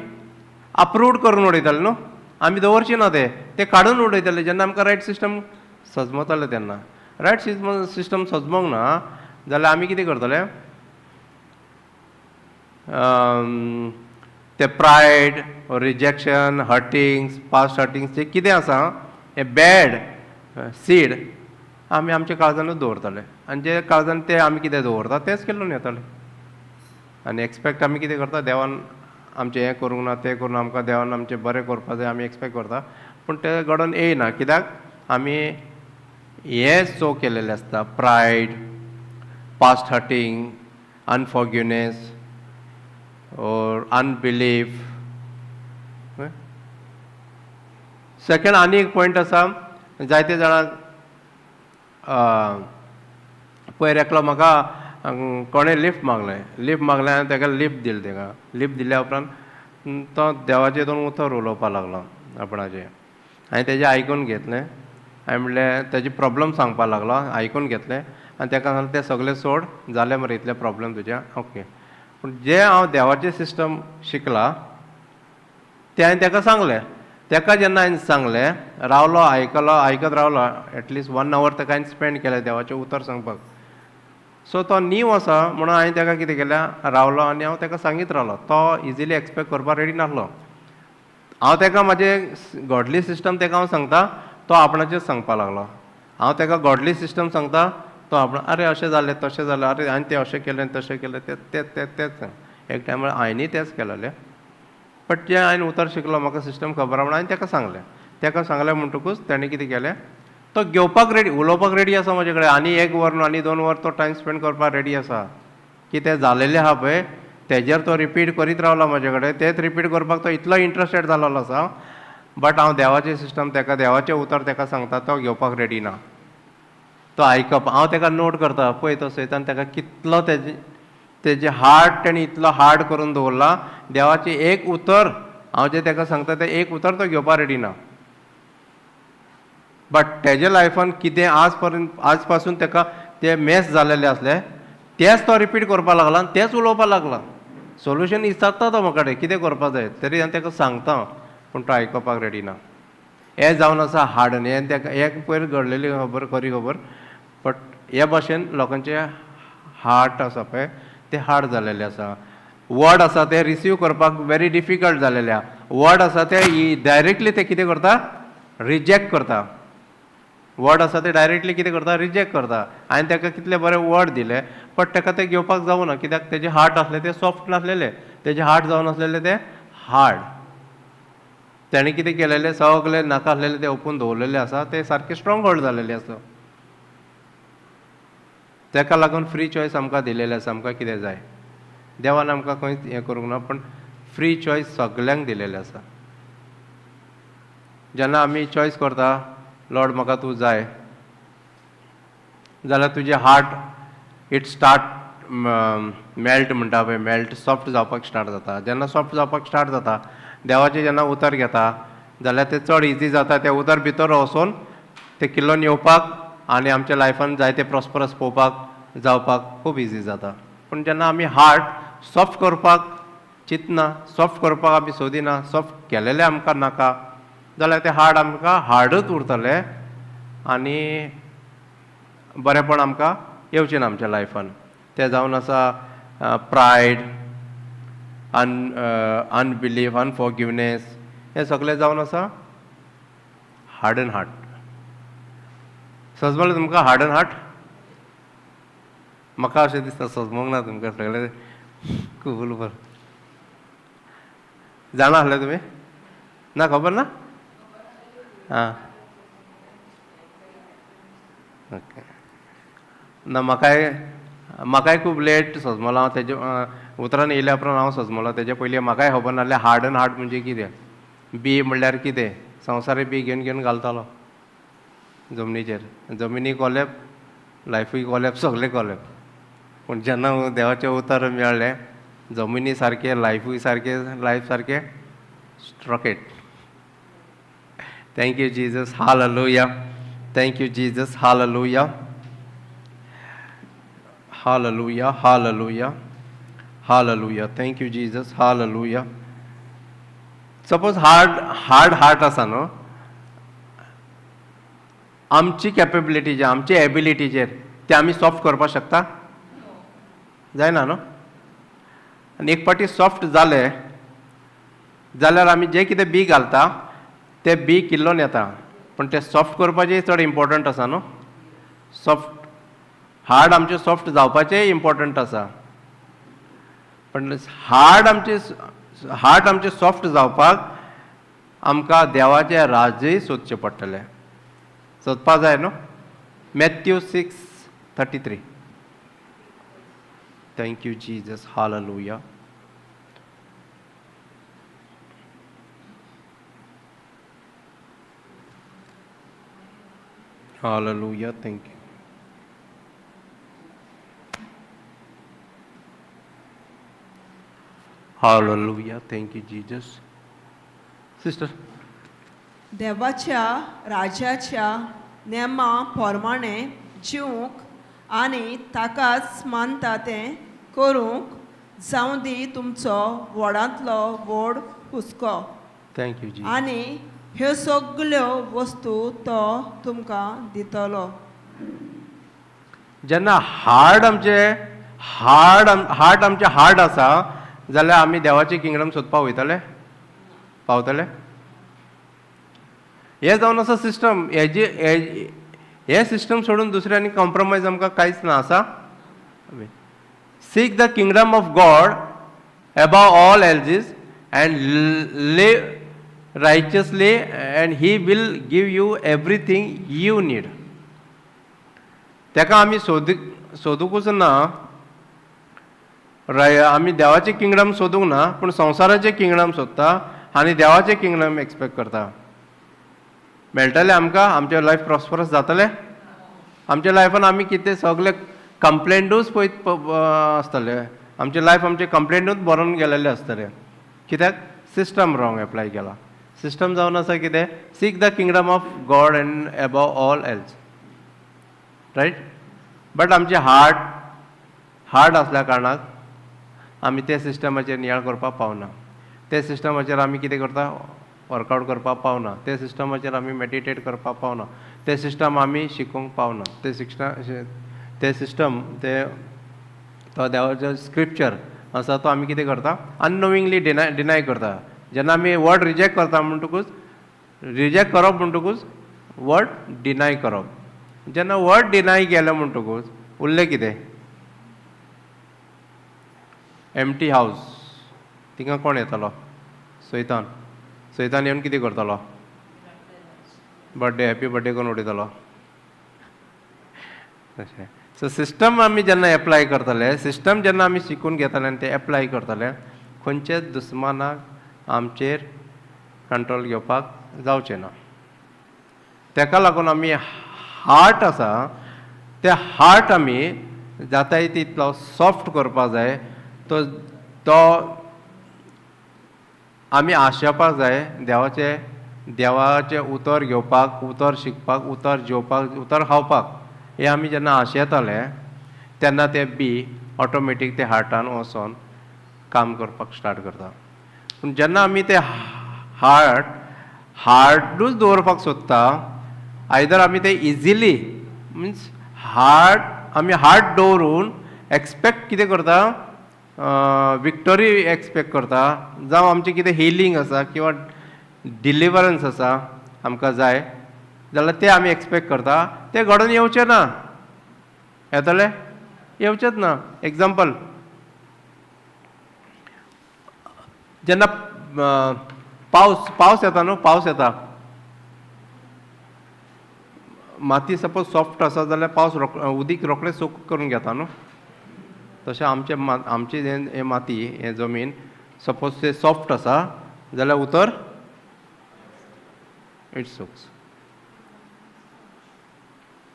अप्रूट करून उडयतले न्हू. आमी दवरचे ना, ते ते काडून उडयतले जेन्ना आमकां रायट सिस्टम सजमतलें तेन्ना. रायट सिस्टम सजमोंक ना जाल्यार आमी कितें करतले? ते pride, rejection, hurtings, past hurtings जे कितें आसा हे बॅड सीड आमी आमच्या काळजानूच दवरतले. आनी जे काळजान ते आमी कितें दवरता तेंच केल्लोन येतलें. आनी एक्सपेक्ट आमी कितें करता? देवान आमचें हें करूंक ना, तें करूंक ना, आमकां देवान आमचें बरें करपा जाय आमी एक्सपेक्ट करता, पूण तें घडोवन येयना. कित्याक आमी हें सो केलेलें आसता, pride, past hurting, unforgiveness or unbelief. Second आनी एक पॉयंट आसा. जायते जाणांक पयर एकलो म्हाका कोणें लिफ्ट मागलें. लिफ्ट मागलें आनी ताका लिफ्ट दिलें. ताका लिफ्ट दिल्या उपरांत तो देवाचें दोन उतर उलोवपाक लागलो आपणाचें. हांवें तेजें आयकून घेतलें. हांवें म्हणलें, तेजे प्रॉब्लम सांगपाक लागलो, आयकून घेतलें आनी ताका सांगलें, तें सगळें सोड, जालें मरे इतलें प्रॉब्लम तुजें, ओके. पूण जें हांव देवाचें सिस्टम शिकलां तें हांवें ताका सांगलें. ताका जेन्ना हांवें सांगलें, रावलो, आयकलो, आयकत रावलो. एटलिस्ट वन our ताका हांवें स्पेंड केलें देवाचें उतर सांगपाक. सो तो नीव आसा म्हणून हांवें ताका कितें केलें, रावलो आनी हांव ताका सांगीत रावलो. तो इजिली एक्सपेक्ट करपाक रेडी नासलो. हांव ताका म्हाजें गॉडली सिस्टम ताका हांव सांगता, तो आपणाचेच सांगपाक लागलो. हांव ताका गॉडली सिस्टम सांगता, तो आपण अरे अशें जालें, तशें जालें, अरे हांवें तें अशें केलें, तशें केलें, तें तें तें तेंच. एक टायमार हांवेंय तेंच केलेलें. बट जें हांवें उतर शिकलो, म्हाका सिस्टम खबर आहा म्हणून हांवें ताका सांगलें. ताका सांगलें म्हणटकूच ताणें कितें केलें, तो घेवपाक रेडी, उलोवपाक रेडी आसा म्हजे कडेन. आनी एक वर न्हू, आनी 2 वर तो टायम स्पेंड करपाक रेडी आसा. कितें जालेलें आहा पळय तेजेर तो रिपीट करीत रावला म्हजे कडेन. तेंच रिपीट करपाक तो इतलो इंट्रस्टेड जालोलो आसा. बट हांव देवाचें सिस्टम ताका, देवाचें उतर ताका सांगता, तो घेवपाक रेडी ना. तो आयकप हांव ताका नोट करता पळय, तो सैतान ताका कितलो तेजे तेजें हार्ट तेणी इतलो हार्ड करून दवरला. देवाचें एक उतर हांव जें ताका सांगता तें एक उतर तो घेवपाक रेडी ना. बट तेजे लायफान कितें आज पर्यंत, आज पासून ताका ते मेस जालेले आसले, तेच तो रिपीट करपाक लागला आनी तेच उलोवपाक लागला. सोल्युशन विचारता तो म्हाका कडेन कितें करपाक जाय. तरी हांव ताका सांगता, पूण तो आयकुपाक रेडी ना. हें जावन आसा हार्डन. हें ताका हें पयर घडलेली खबर, खरी खबर. बट हे भाशेन लोकांचे हार्ट आसा पळय ते हार्ड जालेले आसा. वर्ड आसा ते रिसीव करपाक वेरी डिफिकल्ट जालेले आहा. वर्ड आसा ते डायरेक्टली ते कितें करता? रिजेक्ट करता. वर्ड आसा ते डायरेक्टली कितें करता? रिजेक्ट करता. हांवें ताका कितले बरे वर्ड दिले, बट ताका ते घेवपाक जावना. कित्याक तेजे हार्ट आसले ते सॉफ्ट नासलेले. तेजे हार्ट जावन आसलेले ते हार्ड. तेणें कितें केलेलें सगलें नाका आसलेलें तें ओपून दवरलेलें आसा, तें सारकें स्ट्रॉंग होल्ड जालेलें आसा. तेका लागून फ्री चॉयस आमकां दिलेलें आसा, आमकां कितें जाय देवान आमकां खंयच हें करूंक ना, पूण फ्री चॉयस सगल्यांक दिलेलें आसा. जेन्ना आमी चॉयस करता लॉर्ड म्हाका तूं जाय जाल्यार तुजें हार्ट it start melt म्हणटा पळय, मेल्ट सॉफ्ट जावपाक स्टार्ट जाता. जेन्ना सॉफ्ट जावपाक स्टार्ट जाता, देवाचें जेन्ना उतर घेता जाल्यार तें चड इजी जाता, तें उतर भितर वचून तें किल्लोन येवपाक आनी आमच्या लायफान जायते प्रॉस्परस पळोवपाक जावपाक खूब इजी जाता. पूण जेन्ना आमी हार्ट सॉफ्ट करपाक चिंतना, सॉफ्ट करपाक आमी सोदिना, सॉफ्ट केलेलें आमकां नाका जाल्यार तें हार्ट आमकां हार्डूच उरतलें आनी बरेंपण आमकां येवचें ना आमच्या लायफान. तें जावन आसा प्रायड, अनबिलीफ, अनफॉरगिवनेस, हें सगळें जावन आसा हार्डन हार्ट. सजमलें तुमकां हार्डन हार्ट? म्हाका अशें दिसता सजमोंक ना तुमकां, सगळें खूब बरें जाणा आसलें तुमी? ना खबर ना? आं ओके. ना म्हाकाय खूब लेट सजमलो हांव तेजे उतरान येयल्या उपरांत हांव सजमलो. तेजे पयलीं म्हाकाय खबर नासलें हार्डन हार्ट म्हणजे कितें, बी म्हणल्यार कितें. संवसारी बी घेवन घेवन घालतालो जमनीचेर, जमिनी कोलेप, लायफूय कोलेप, सगळें कोलेप. पूण जेन्ना देवाचें उतर मेळ्ळें, जमिनी सारकें, लायफूय सारकें, लायफ सारकें स्ट्रोकेट. Thank you Jesus, hallelujah. Thank you Jesus, hallelujah, hallelujah, hallelujah, hallelujah. Thank you Jesus, hallelujah. Suppose hard hard heart आसा न्हू, आमची कॅपेबिलिटीचेर, आमची एबिलिटीचेर ते आमी सॉफ्ट करपाक शकता? जायना न्हू. आनी एक फावटी सॉफ्ट जाले जाल्यार आमी जें कितें बी घालता तें बी किल्लोन येता, पूण तें सॉफ्ट करपाचें चड इम्पोर्टंट आसा न्हू. सॉफ्ट हार्ड आमचें सॉफ्ट जावपाचेंय इम्पोर्टंट आसा, पण हार्ड आमचें हार्ट आमचें सॉफ्ट जावपाक आमकां देवाचें राज्यय सोदचें पडटलें, सोदपा जाय न्हू. Matthew 6:33. Thank you Jesus, hallelujah. Hallelujah, thank you. Hallelujah, thank you Jesus. Sister. देवाच्या राज्याच्या नेमा प्रमाणे जिवंक आनी ताकाच मानता तें करूंक जावं दी तुमचो व्हडांतलो व्हड हुस्को. Thank you Jesus. आनी ह्यो सगल्यो वस्तू तो तुमकां दितलो. जेन्ना हार्ड आमचे हार्ड हार्ट आमचें हार्ड आसा जाल्यार आमी देवाचें किंगडम सोदपाक वयतले, पावतले? हें जावन आसा सिस्टम. हेजे हें सिस्टम सोडून दुसरें आनी कॉम्प्रोमायज आमकां कांयच ना आसा. Seek the kingdom of God above all else and live righteously and he will give you everything you need. तेका आमी सोदूंकूच ना, आमी देवाचें किंगडम सोदूंक ना, पूण संवसाराचें किंगडम सोदता आनी देवाचें किंगडम एक्सपेक्ट करता. मेळटलें आमकां? आमचें लायफ प्रॉस्परस जातलें? आमच्या लायफान आमी कितें सगळे कंप्लेंटूच पळयत आसतले, आमचें लायफ आमचें कंप्लेंटूच बरोवन गेलेलें आसतलें. कित्याक? सिस्टम रॉंग एप्लाय केला. सिस्टम जावन आसा कितें? Seek the kingdom of God and above all else, right? But आमचें हार्ट हार्ड आसल्या कारणाक आमी त्या सिस्टमाचेर नियाळ करपाक पावना. त्या सिस्टमाचेर आमी कितें करता? वर्कआवट करपाक पावना. त्या सिस्टमाचेर आमी मेडिटेट करपाक पावना. ते सिस्टम आमी शिकोवंक पावना. ते ते सिस्टम ते तो देवाचो स्क्रिप्चर आसा तो आमी कितें करता? अननोविंगली डिनाय करता. जेन्ना आमी वर्ड रिजेक्ट करता म्हणटकूच, रिजेक्ट करप म्हणटकूच वर्ड डिनाय करप. जेन्ना वर्ड डिनाय केलें म्हणटकूच उरलें कितें? Empty house. थिंगा कोण येतलो? सैतान. सैतान येवन कितें करतलो? बड्डे, हॅपी बड्डे करून उडयतलो. तशें सो सिस्टम आमी जेन्ना एप्लाय करतले, सिस्टम जेन्ना आमी शिकून घेतले आनी ते एप्लाय करतले, खंयच्याच दुस्मानाक आमचेर कंट्रोल घेवपाक जावचें ना. तेका लागून आमी हार्ट आसा ते हार्ट आमी जाताय तितलो सॉफ्ट करपाक जाय. तो तो आमी आशेवपाक जाय देवाचें, देवाचें उतर घेवपाक, उतर शिकपाक, उतर जेवपाक, उतर खावपाक. हें आमी जेन्ना आशेताले तेन्ना तें बी ऑटोमेटीक ते हार्टान वचोन काम करपाक स्टार्ट करता. पूण जेन्ना आमी ते हार्ट हार्डूच दवरपाक सोदता, आयदर आमी ते इजिली मिन्स हार्ड आमी हार्ट दवरून एक्सपेक्ट कितें करता, विक्टरी एक्सपेक्ट करता, जावं आमचें कितें हिलींग आसा किंवां डिलिवरन्स आसा आमकां जाय जाल्यार तें आमी एक्सपेक्ट करता, तें घडोवन येवचें ना. येतलें? येवचेंच ना. एग्जाम्पल, जेन्ना पावस पावस येता न्हू, पावस येता, माती सपोज सॉफ्ट आसा जाल्यार पावस उदीक रोखडें सोक करून घेता न्हू. तशें आमचें आमची हें माती, हें जमीन सपोज तें सॉफ्ट आसा जाल्यार उतर it सोक्स.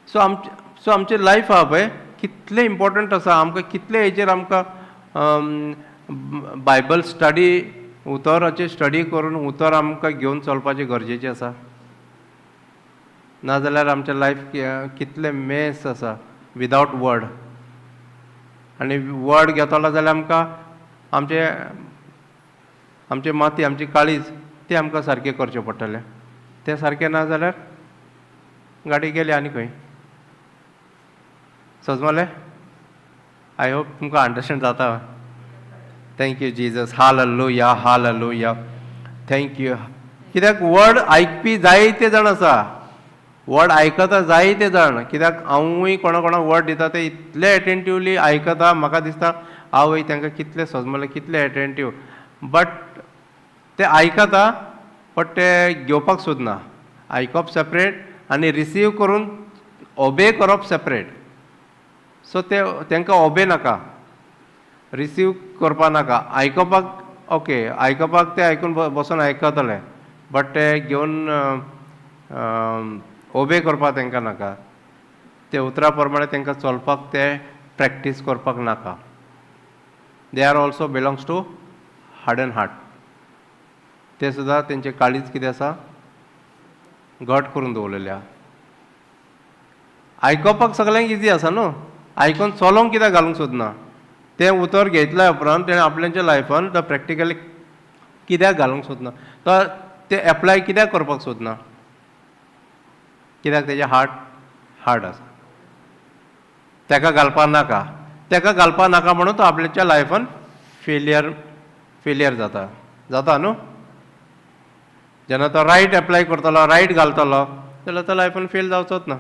सो आमचें, सो आमचें लायफ आहा पळय कितलें इम्पोर्टंट आसा आमकां, कितले हेजेर आमकां बायबल स्टडी, उतराचेर स्टडी करून उतर आमकां घेवन चलपाचें गरजेचें आसा. नाजाल्यार आमचें लायफ कितलें मेस आसा विदावट वर्ड. आनी वर्ड घेतलो जाल्यार आमकां आमचें, आमचें माती, आमची काळीज तें आमकां सारकें करचें पडटलें. तें सारकें ना जाल्यार गाडी गेली आनी खंय. सजमलें? I hope तुमकां अंडरस्टँड जाता. Thank you Jesus. Hallelujah, hallelujah, thank you. कित्याक वर्ड आयकपी जायते जाण आसा, वर्ड आयकता जायते जाण. कित्याक हांवूय कोणा कोणाक वर्ड दिता ते इतले एटेंटिवली आयकता, म्हाका दिसता आवय तांकां कितलें सजमलें, कितलें एटेंटीव. बट ते आयकता बट ते घेवपाक सोदना. आयकप सेपरेट आनी रिसीव करून ओबे करप सेपरेट. सो ते तांकां ओबे नाका, रिसीव करपा नाका. आयकपाक ओके, आयकपाक ते आयकून बसून आयकतले, बट ते घेवन ओबे करपाक तांकां नाका. ते उतरा प्रमाणे तांकां चलपाक ते प्रॅक्टीस करपाक नाका. They are also belongs to hard and heart. ते सुद्दां तेंचे काळीज कितें आसा घट करून दवरलेले आहा. आयकपाक सगळ्यांक इजी आसा न्हू, आयकून चलोवंक कित्याक घालूंक सोदना. तें उतर घेतल्या उपरांत तेणें आपल्याच्या लायफान तो प्रॅक्टिकली कित्याक घालूंक सोदना, तो तें एप्लाय कित्याक करपाक सोदना, कित्याक तेजें हार्ट हार्ड आसा, तेका घालपा नाका. तेका घालपा नाका म्हणून तो आपल्याच्या लायफान फेलियर फेलियर जाता, जाता न्हू. जेन्ना तो रायट एप्लाय करतलो, रायट घालतलो जाल्यार तो लायफान फेल जावचोच ना.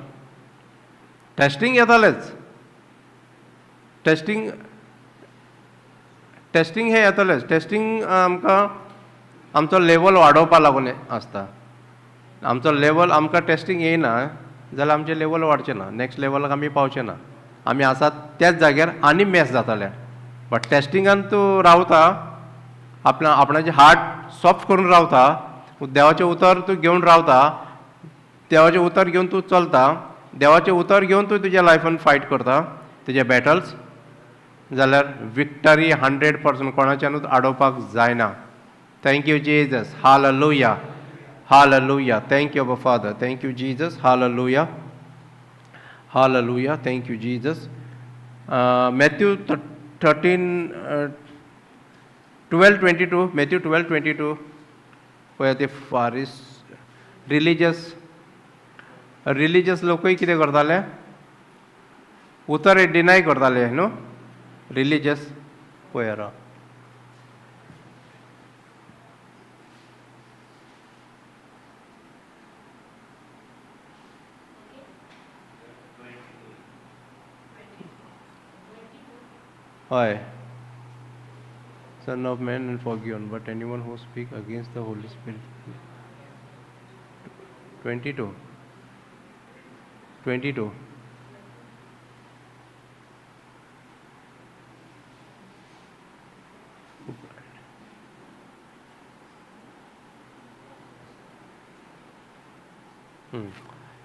टेस्टींग येतलेंच, टेस्टींग टेस्टींग हें येतलेंच. टेस्टींग आमकां आमचो लेवल वाडोवपा लागून आसता. आमचो लेवल आमकां टेस्टींग येयना जाल्यार आमचें लेवल वाडचें ना, नेक्स्ट लेवलाक आमी पावचे ना, आमी आसात त्याच जाग्यार आनी मेस जातले. बट टेस्टिंगान तूं रावता, आपणा आपणाचें हार्ट सॉफ्ट करून रावता, देवाचें उतर तूं घेवन रावता, देवाचें उतर घेवन तूं चलता, देवाचें उतर घेवन तूं तुज्या लायफान फायट करता तुजे बॅटल्स, जाल्यार विक्टरी 100% कोणाच्यानूच आडोवपाक जायना. Thank you Jesus. Hallelujah, hallelujah. Thank you Father, thank you Jesus. Hallelujah, hallelujah. Thank you Jesus. Matthew 13 12:22, Matthew 12:22. पळय ते फारीस रिलीजियस, रिलीजियस लोकूय कितें करताले, उतर डिनाय करताले न्हू रिलीजियस. पळय राव, हय. Son of Man and forgiven, but anyone who speak against the Holy Spirit. 22. 22.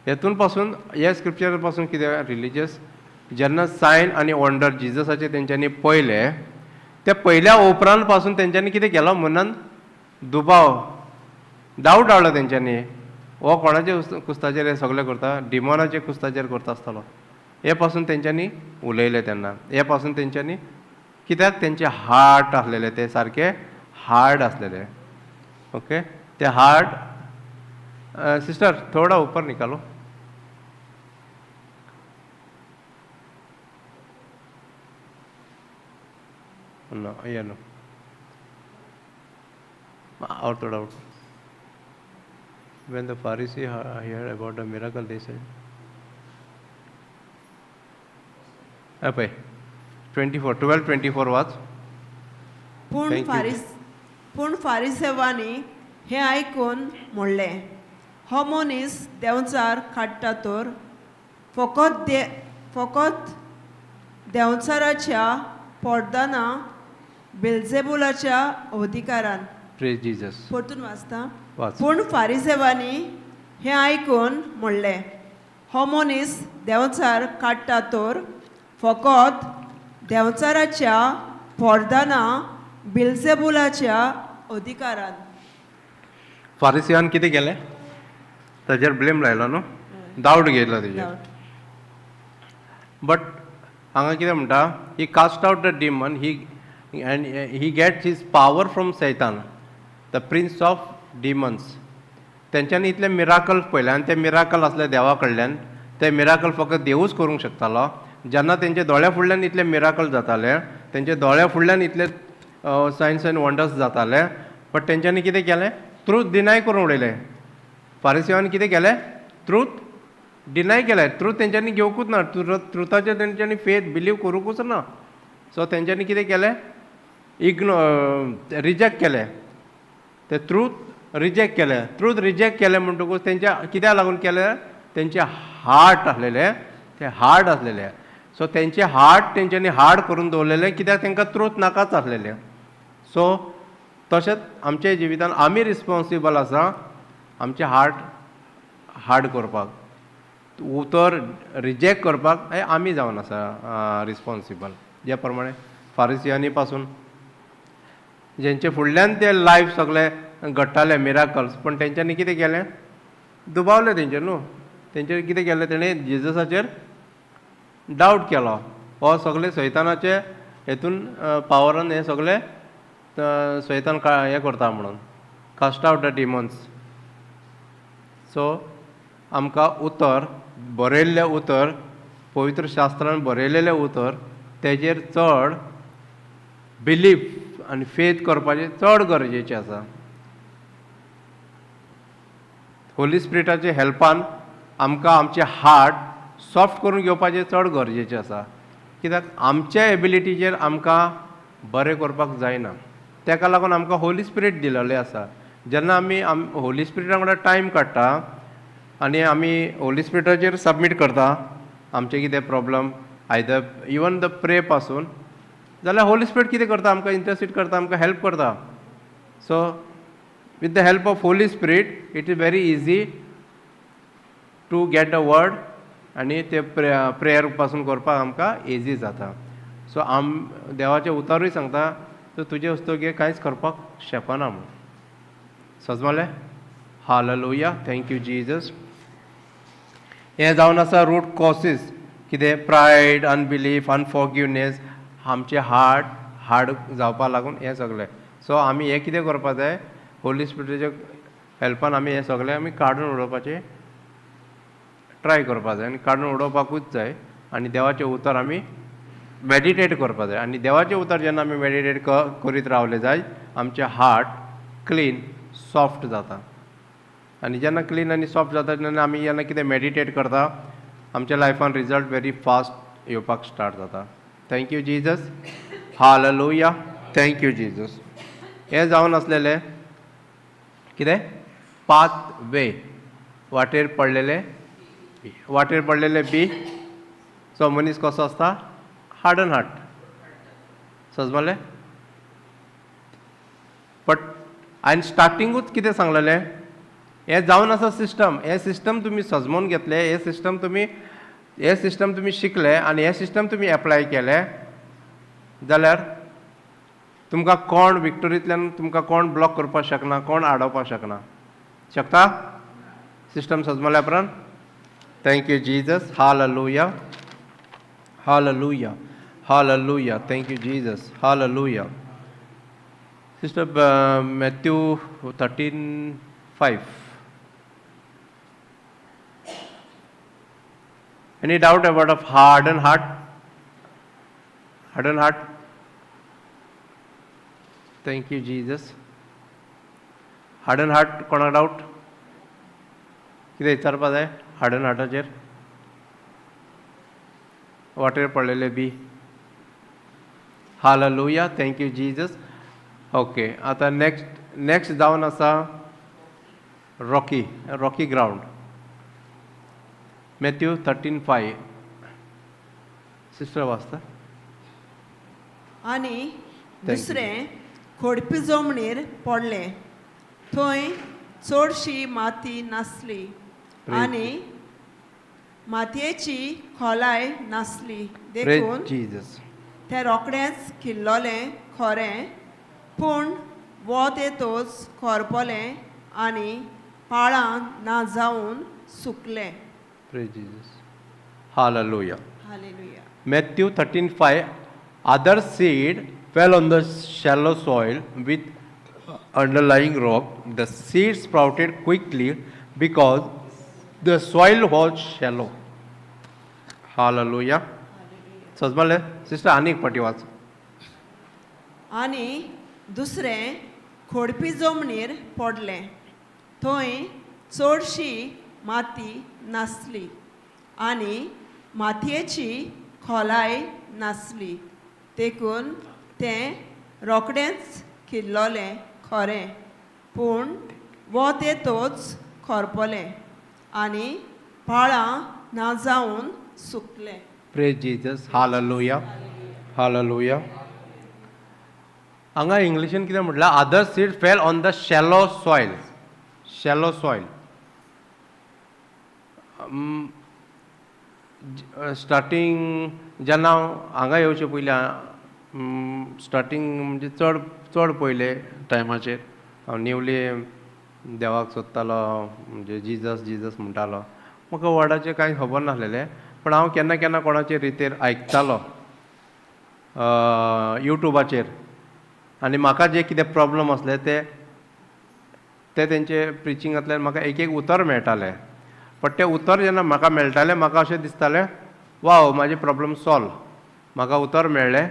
हेतून पासून ह्या स्क्रिप्चर पासून कितें रिलिजियस जेन्ना सायन आनी वंडर जिजसाचे तेंच्यांनी पळयले ते पयल्या उपरांत पासून तेंच्यांनी कितें केलो मनान दुबाव डावट हाडलो तेंच्यांनी हो कोणाचे कुस्ताचेर हे सगळें करता, डिमोनाचे कुस्ताचेर करता आसतलो. हे पासून तेंच्यांनी उलयले तेन्ना, हे पासून तेंच्यांनी कित्याक तेंचे हार्ट आसलेले ते सारके हार्ड आसलेले. ओके, ते हार्ट सिस्टर थोड़ा ऊपर निकालो. ना ये नो, और थोड़ा ऊपर. When the Pharisee heard about the miracle, they said, पळय 24, 12:24 वाच. पूण Thank you. फारीस पूण फारिसेवांनी हें आयकून म्हणलें, हो मनीस देंवचार काडटा तर फकत देंवचाराच्या पोरदाना बेल्जेबुलाच्या अधिकारान. Praise Jesus. परतून वाचता. वाच. पूण फारिसेवांनी हें आयकून म्हणलें, हो मनीस देंवचार काडटा तर फकत देंवचाराच्या पोरदाना बिल्जेबुलाच्या अधिकारान. फारिसियान कितें केलें ताजेर ब्लेम लायलो न्हू, डावट घेतलो तेजेर. बट हांगा कितें म्हणटा, he cast out the demon, he and he gets his power from Satan, the prince of demons. तेंच्यांनी इतले मिराकल पळयले आनी ते मिराकल आसले देवा कडल्यान, ते मिराकल फकत देवूच करूंक शकतालो. जेन्ना तेंच्या दोळ्या फुडल्यान इतले मिराकल जाताले, तेंच्या दोळ्या फुडल्यान इतले सायन्स एंड वंडर्स जाताले, बट तेंच्यांनी कितें केलें, ट्रूथ डिनाय करून उडयलें. फारिसिवान कितें केलें, ट्रूथ डिनाय केलें. ट्रूथ तेंच्यांनी घेवकूच ना, ट्रुथाचेर तेंच्यांनी फेथ बिलीव करूंकूच ना. सो तेंच्यांनी कितें केलें, रिजेक्ट केलें, ते ट्रूथ रिजेक्ट केलें. ट्रूथ रिजेक्ट केलें म्हणटकूच तेंच्या कित्याक लागून केलें, तेंचे हार्ट आसलेले ते हार्ड आसलेले. सो तेंचे हार्ट तेंच्यांनी हार्ड करून दवरलेले कित्याक तेंकां ट्रूथ नाकाच आसलेले. सो तशेंच आमच्या जिवितान आमी रिस्पोन्सिबल आसा आमचें हार्ट हार्ड करपाक, उतर रिजेक्ट करपाक हें आमी जावन आसा रिस्पोन्सिबल. ज्या प्रमाणे फारिसियांनी पासून जेंचे फुडल्यान ते लायफ सगळे घडटाले मिराकल्स, पूण तेंच्यांनी कितें केलें, दुबावले तेंचेर न्हू, तेंचेर कितें केलें, तेणें जेजसाचेर डावट केलो. हो सगळे सैतानाचे हेतून पावरान हें सगळें सैतान हें करता म्हणून, cast out the demons. So आमकां उतर बरयल्लें उतर, पवित्र शास्त्रान बरयलेलें उतर तेजेर चड बिलीफ आनी फेथ करपाचें चड गरजेचें आसा. होली स्पिरिटाचे हेल्पान आमकां आमचें हार्ट सॉफ्ट करून घेवपाचें चड गरजेचें आसा, कित्याक आमच्या एबिलिटीचेर आमकां बरें करपाक जायना. तेका लागून आमकां होली स्पिरीट दिलेलें आसा. जेन्ना आमी होली स्पिरिटा वांगडा टायम काडटा आनी आमी होली स्पिरिटाचेर सबमीट करता आमचें कितें problem, either even the pray पासून, जाल्यार होली स्पिरीट कितें करता, आमकां इंटरसीड करता, आमकां हेल्प करता. So with the help of Holy Spirit it is very easy to get the word आनी ते प्रेयर पासून करपाक आमकां इजी जाता. सो देवाचें उतरूय सांगता तर तुजे वस्तू कांयच करपाक शकना म्हूण. सजमलें? Hallelujah, thank you Jesus. हें जावन आसा रूट कॉसीस कितें, प्रायड, अनबिलीफ, अनफॉरगिवनेस, आमचें हार्ट हार्ड जावपा लागून हें सगळें. सो आमी हें कितें करपा जाय, होली स्पिरिटाच्या हेल्पान आमी हें सगळें आमी काडून उडोवपाचें ट्राय करपा जाय आनी काडून उडोवपाकूच जाय. आनी देवाचें उतर आमी मेडिटेट करपा जाय आनी देवाचें उतर जेन्ना आमी मेडिटेट करीत रावले जाय, आमचें हार्ट क्लीन सॉफ्ट जाता. आनी जेन्ना क्लीन आनी सॉफ्ट जाता तेन्ना आमी जेन्ना कितें मेडिटेट करता आमच्या लायफान रिजल्ट वेरी फास्ट येवपाक स्टार्ट जाता. Thank you Jesus, hallelujah. Thank you Jesus. हें जावन आसलेलें कितें? पाथ वे, वाटेर पडलेले, वाटेर पडलेले बी. सो मनीस कसो आसता? Harden heart, सजमलें. बट हांवें स्टार्टिंगूच कितें सांगलेलें? हें जावन आसा सिस्टम. हें सिस्टम तुमी सजमोवन घेतले, हें सिस्टम तुमी शिकले आनी हें सिस्टम तुमी एप्लाय केलें जाल्यार तुमकां कोण विक्टोरींतल्यान तुमकां कोण ब्लॉक करपाक शकना, कोण आडोवपाक शकना. शकता सिस्टम सजमल्या उपरांत? Thank you Jesus. Hallelujah, hallelujah, hallelujah. Thank you Jesus. Hallelujah. Sister, Matthew 13:5. Any doubt about of hardened heart? Hardened heart? Thank you, Jesus. Hardened heart, कोणाक डाउट? कितें विचारपा जाय हार्डन हार्टाचेर? वाटेर पडलेले बी. Hallelujah. Thank you Jesus. Okay, आतां next, next जावन आसा rocky ground. Matthew 13:5. Sister वाचता. आनी दुसरें खोडपी जमनीर पडलें. थंय चडशी माती नासली आनी मातयेची खोलाय नासली, देखून Jesus. तें रोखडेंच किल्लोलें खरें, पूण वत येतच करपलें आनी पाळां ना जावन सुकलें. Praise Jesus. Hallelujah. Hallelujah. Matthew 13:5. Other seed fell on the shallow soil with underlying rock. The seed sprouted quickly because the soil was shallow. Hallelujah. सजमले sister, आनी एक पाटी वाच. आनी दुसरें खोडपी जमनीर पडलें. थंय चडशी माती नासली आनी मातयेची खोलाय नासली, देखून तें रोखडेंच किल्लोलें खरें, पूण वत येतच खरपलें आनी पाळां ना जावन सुकलें. Praise Jesus. Hallelujah. Hallelujah. हांगा इंग्लिशीन कितें म्हटलां? Other seed fell on the shallow soil. Shallow soil. Starting जेन्ना हांव हांगा येवचे पयलीं, स्टार्टींग म्हणजे चड चड पयले टायमाचेर हांव न्यूली देवाक सोदतालो, म्हणजे जिजस जिजस म्हणटालो. म्हाका वर्डाचें कांय खबर नासलेलें, पूण हांव केन्ना केन्ना कोणाचे रितीर आयकतालो युट्यूबाचेर आनी म्हाका जे कितें प्रॉब्लम आसले ते ते तेंचे प्रिचिंगांतल्यान म्हाका एक एक उतर मेळटालें. बट तें उतर जेन्ना म्हाका मेळटालें, म्हाका अशें दिसतालें, वाव, म्हाजें प्रॉब्लम सॉल्व, म्हाका उतर मेळ्ळें,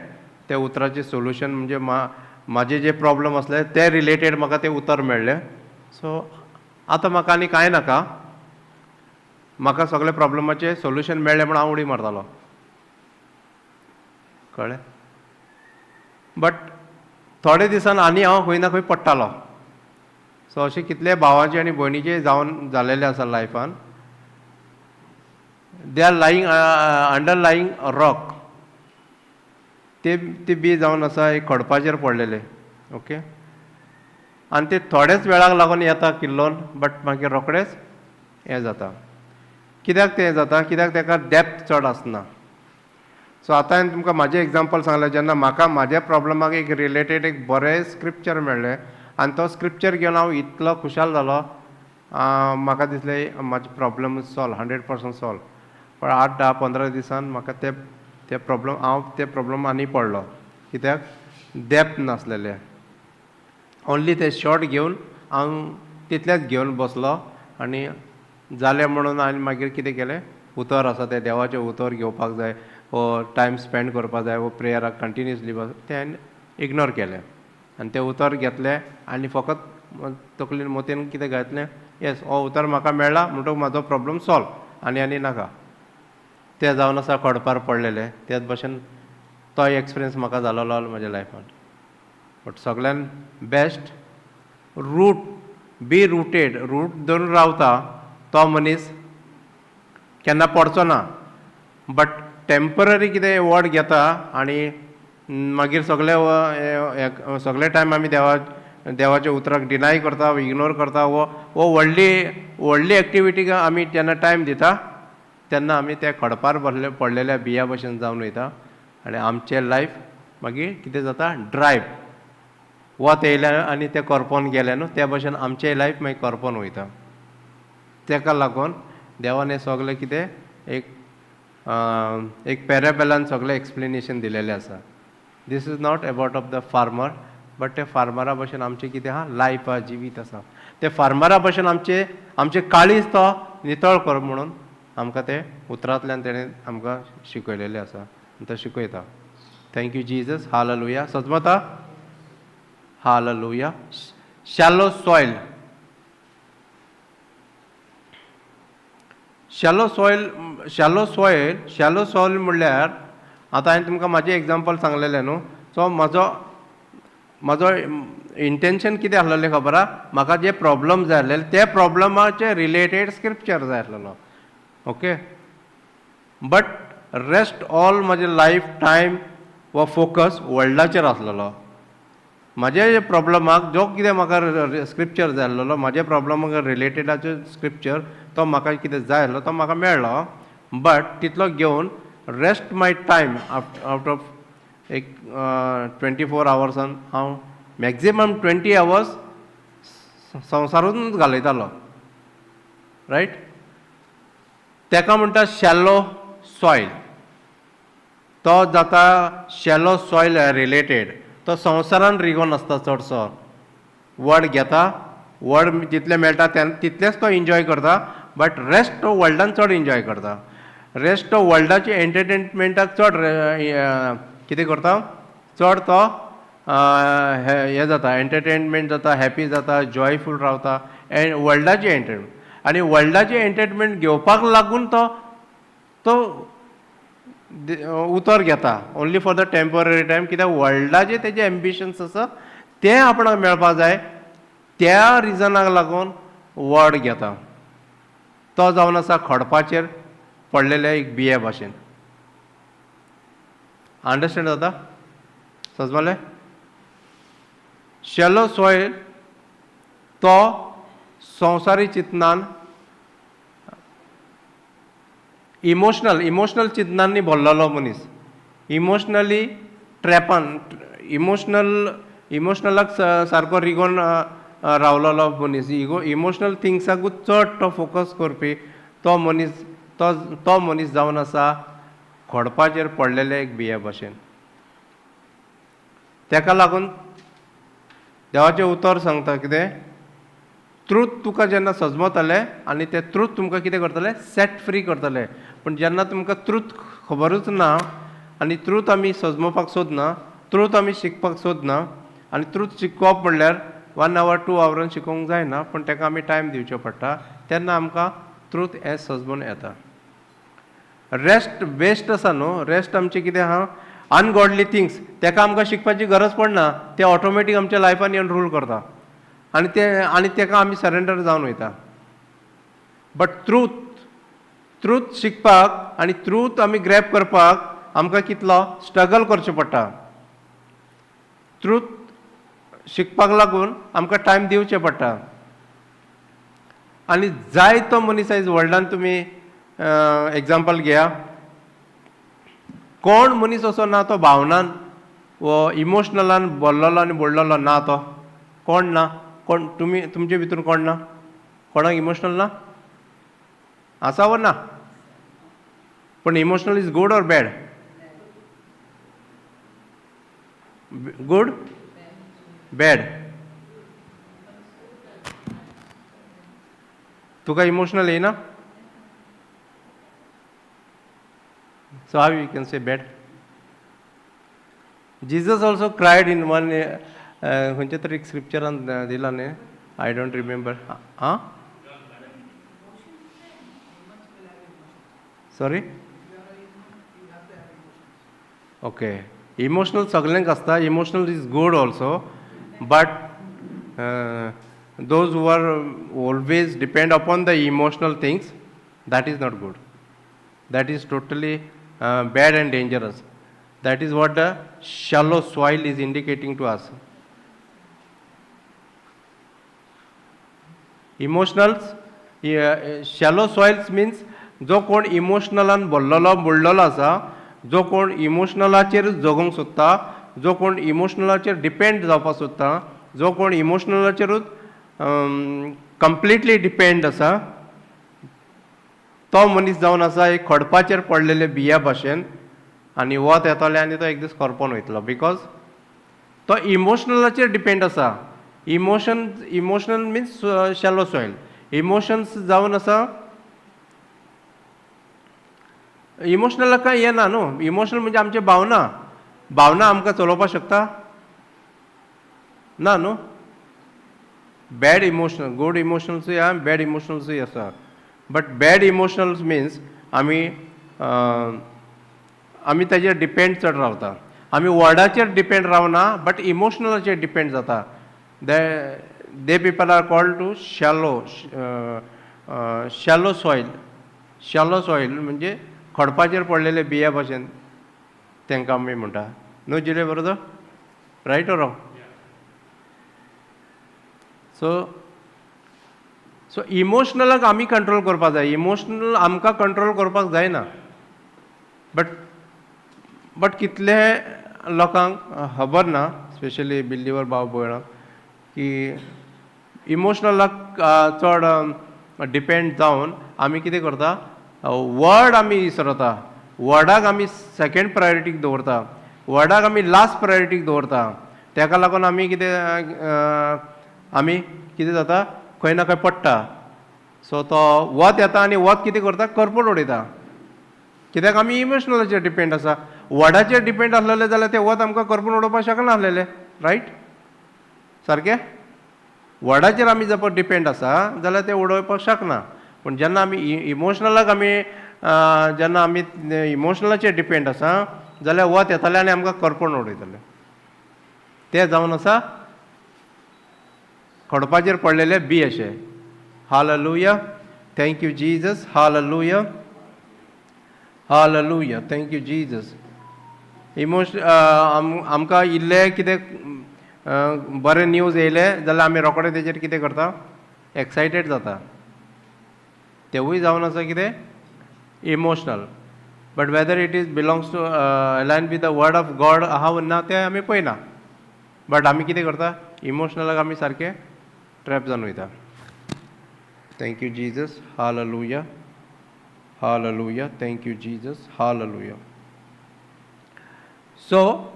त्या उतराचें सोल्युशन, म्हणजे म्हाजे जे प्रॉब्लम आसले ते रिलेटेड म्हाका तें उतर मेळ्ळें. सो आतां म्हाका आनी कांय नाका, म्हाका सगळे प्रॉब्लमाचें सोल्युशन मेळ्ळें म्हूण हांव उडी मारतालो. कळ्ळें? बट थोडे दिसान आनी हांव खंय ना खंय पडटालो. सो अशें कितले भावाचे आनी भयणीचे जावन जालेले आसा लायफान. They are lying underlying rock. ते ते बी जावन आसा एक खडपाचेर पडलेले, ओके, आनी ते थोडेच वेळाक लागून येता किल्लोन, बट मागीर रोखडेच हें जाता. कित्याक तें जाता? कित्याक ताका डेप्थ चड आसना. सो आतां हांवें तुमकां म्हाजें एग्जाम्पल सांगलें. जेन्ना म्हाका म्हाज्या प्रॉब्लमाक एक रिलेटेड एक बरें स्क्रिप्चर मेळ्ळें आनी तो स्क्रिप्चर घेवन हांव इतलो खुशाल जालो, म्हाका दिसलें म्हाजें प्रॉब्लम सॉल्व, 100% सॉल्व. पण 8, 10, 15 दिसान म्हाका ते ते प्रॉब्लम, हांव ते प्रॉब्लम आनी पडलो. कित्याक? डेप्थ नासलेलें. ओन्ली ते शॉर्ट घेवन हांव तितलेंच घेवन बसलो आनी जालें म्हणून. आनी मागीर कितें केलें? उतर आसा तें देवाचें उतर घेवपाक जाय वो टायम स्पेंड करपाक जाय वो प्रेयराक कंटिन्युअसली बस, तें हांवें इग्नोर केलें आनी तें उतर घेतलें आनी फकत तकलेन मोतयेन कितें घातलें? येस, हो उतर म्हाका मेळ्ळा म्हणटकूच म्हाजो प्रॉब्लम सॉल्व, आनी आनी नाका. तें जावन आसा खडपार पडलेलें. त्याच भशेन तोय एक्सपिरियन्स म्हाका जालोलो म्हज्या लायफान. बट सगळ्यान best root, be rooted, root धरून रावता तो मनीस केन्ना पडचो ना. बट टेंपररी कितें वर्ड घेता आनी मागीर सगळे सगळे टायम आमी देवाच्या उतराक डिनाय करता, इग्नोर करता. वो वो व्हडली व्हडली एक्टिविटीक आमी जेन्ना टायम दिता तेन्ना आमी त्या खडपार बसले पडलेल्या बिया भशेन जावन वयता आनी आमचें लायफ मागीर कितें जाता, ड्रायव. वत येयलें आनी तें करपोन गेलें न्हू, त्या भशेन आमचें लायफ मागीर करपोन वयता. तेका लागून देवान हें सगळें कितें एक एक पॅराबेलान सगळें एक्सप्लेनेशन दिलेलें आसा. This is not about of the farmer, but ते फार्मरा भशेन आमचें कितें आहा, लायफ आहा, जिवीत आसा. ते फार्मरा भशेन आमचें आमचें काळीज तो नितळ कर म्हणून आमकां तें उतरांतल्यान तेणें आमकां शिकयलेलें आसा आनी तो शिकयता. Thank you Jesus. Hallelujah. सजमता? Hallelujah. Shallow soil, shallow soil, shallow soil, shallow soil म्हणल्यार आतां हांवें तुमकां म्हाजें एग्जाम्पल सांगलेलें न्हू. सो म्हाजो इंटेन्शन कितें आसलेलें खबर आहा, म्हाका जे प्रॉब्लम जाय आसलेले ते प्रॉब्लमाचे रिलेटेड स्क्रिप्चर जाय आसलेलो. ओके, बट रेस्ट ऑल म्हजें लायफ टायम वा फोकस वर्ल्डाचेर आसलेलो. म्हाजे प्रॉब्लमाक जो कितें म्हाका स्क्रिप्चर जाय आसलेलो, म्हाज्या प्रॉब्लमाक रिलेटेडाचो स्क्रिप्चर तो म्हाका कितें जाय आसलो तो म्हाका मेळ्ळो. बट तितलो घेवन rest my time out of एक 24 आवर्सान हांव मॅक्झिमम 20 आवर्स संवसारूच घालयतालो. रायट, तेका म्हणटा शॅलो सॉयल. तो जाता शॅलो सॉयल रिलेटेड. तो संवसारान रिगोन आसता चडसो. वर्ड घेता, वर्ड जितलें मेळटा तितलेंच तो एन्जॉय करता, बट रेस्ट तो वर्ल्डान चड एन्जॉय करता. रेस्ट तो वर्ल्डाचे एंटरटेनमेंटाक चड कितें करता, चड तो हें जाता, एंटरटेनमेंट जाता, हॅपी जाता, जॉयफूल रावता एंड वर्ल्डाचें एंटरटेनमेंट. आनी वर्ल्डाचें एंटरटेनमेंट घेवपाक लागून तो तो उतर घेता only for the temporary time. कित्याक वर्ल्डाचें तेजें एम्बिशन्स आसा तें आपणाक मेळपाक जाय, त्या रिजनाक लागून वर्ड घेता. तो जावन आसा खडपाचेर पडलेले एक बिये भाशेन. अंडरस्टँड जाता? सजमलें? शॅलो सॉयल तो संवसारी चिंतनान, इमोशनल इमोशनल चिंतनांनी भरलेलो मनीस, इमोशनली ट्रॅपान, इमोशनल इमोशनलाक सारको रिगोन रावलेलो मनीस, इमोशनल थिंग्साकूच चड तो फोकस करपी तो मनीस, तो तो मनीस जावन आसा खडपाचेर पडलेले एक बिये भाशेन. तेका लागून देवाचें उतर सांगता कितें, ट्रूथ तुका जेन्ना सजमतलें आनी तें ट्रूथ तुमकां कितें करतलें, सेट फ्री करतलें. पूण जेन्ना तुमकां ट्रूथ खबरूच ना आनी ट्रूथ आमी सजमोवपाक सोदना, ट्रूथ आमी शिकपाक सोदना, आनी ट्रूथ शिकोवप म्हणल्यार 1 our 2 आवरान शिकोवंक जायना, पूण तेका आमी टायम दिवचो पडटा, तेन्ना आमकां ट्रूथ हें सजमून येता. रेस्ट वेस्ट आसा न्हू, रेस्ट आमचें कितें आहा, अनगॉडली थिंग्स, तेका आमकां शिकपाची गरज पडना, ते ऑटोमॅटीक आमच्या लायफान येवन रूल करता आनी ते आनी तेका आमी सरेंडर जावन वयता. बट ट्रूथ, ट्रूथ शिकपाक आनी ट्रूथ आमी ग्रॅब करपाक आमकां कितलो स्ट्रगल करचें पडटा. ट्रूथ शिकपाक लागून आमकां टायम दिवचें पडटा. आनी जाय तो मनीस आयज वर्ल्डान तुमी एग्जाम्पल घेया, कोण मनीस असो ना तो भावनान वो इमोशनलान बोल्लोलो आनी बोडलेलो ना, तो कोण ना? कोण तुमी तुमचे भितून कोण ना? कोणाक इमोशनल ना आसा वो ना? पूण emotional is good or bad? Good, bad? तुका इमोशनल येयना? So how you can say bad? Jesus also cried in one खंयच्या तरी एक स्क्रिप्चरान दिला न्ही, I don't remember. आं, सॉरी, ओके. इमोशनल सगल्यांक आसता, emotional is good also, But those who are always depend upon the emotional things, that is not good. That is totally bad and dangerous. That is what the shallow soil is indicating to us. Emotionals, shallow soils means जो कोण इमोशनलान भरलेलो बुडलेलो आसा, जो कोण इमोशनलाचेर जगूंक सोदता, जो कोण इमोशनलाचेर depend जावपाक सोदता, जो कोण इमोशनलाचेरूच कंप्लिटली डिपेंड आसा, तो मनीस जावन आसा एक खडपाचेर पडलेले बिया भाशेन, आनी वत येतलें आनी तो एक दीस करपोन वयतलो, because तो इमोशनलाचेर डिपेंड आसा. Emotion, emotional means shallow soil. Emotions जावन आसा, इमोशनलाक कांय येना न्हू. इमोशनल म्हणजे आमचे भावना. भावना आमकां चलोवपाक शकता ना न्हू. बॅड इमोशनल, गूड इमोशनल्सूय आहा, बॅड इमोशनल्सूय आसा. बट बॅड इमोशनल्स मिन्स आमी ताजेर डिपेंड चड रावता. आमी वर्डाचेर डिपेंड रावना, बट इमोशनलाचेर डिपेंड जाता. They people are called to shallow soil. Shallow soil म्हणजे खडपाचेर पडलेले बिया भाशेन तांकां आमी म्हणटा न्हू. जिले बरोबर, right or wrong? So इमोशनलाक आमी कंट्रोल करपाक जाय. इमोशनल आमकां कंट्रोल करपाक जायना. बट कितले लोकांक खबर ना, स्पेशली बिलीवर भाव भयणां, की इमोशनलाक चड डिपेंड जावन आमी कितें करता? वर्ड आमी विसरता. वर्डाक आमी सेकेंड प्रायोरिटीक दवरता, वर्डाक आमी लास्ट प्रायोरिटीक दवरता. ताका लागून आमी कितें जाता, खंय ना खंय पडटा. सो तो वत येता आनी वत कितें करता? करपट उडयता. कित्याक? आमी इमोशनलाचेर डिपेंड आसा. वर्डाचेर डिपेंड आसलेले जाल्यार तें वत आमकां करपून उडोवपाक शकनासलेलें, रायट? सारकें? वर्डाचेर आमी जर डिपेंड आसा जाल्यार तें उडोवपाक शकना. पूण जेन्ना आमी इमोशनलाक आमी जेन्ना आमी इमोशनलाचेर डिपेंड आसा जाल्यार वत येतलें आनी आमकां करपून उडयतलें. तें जावन आसा खडपाचेर पडलेले बी अशें. Hallelujah, thank you Jesus. Hallelujah, hallelujah, thank you Jesus. आमकां इल्लें कितें बरें न्यूज येयलें जाल्यार आमी रोखडे तेजेर कितें करता? एक्सायटेड जाता. तेवूय जावन आसा कितें? Emotional. But whether it is belongs to align with the word of God आहा ना, तें आमी पळयना. बट आमी कितें करता? इमोशनलाक आमी सारकें ट्रॅप जावन वयता. Thank you Jesus. Hallelujah, hallelujah, thank you Jesus. Hallelujah. So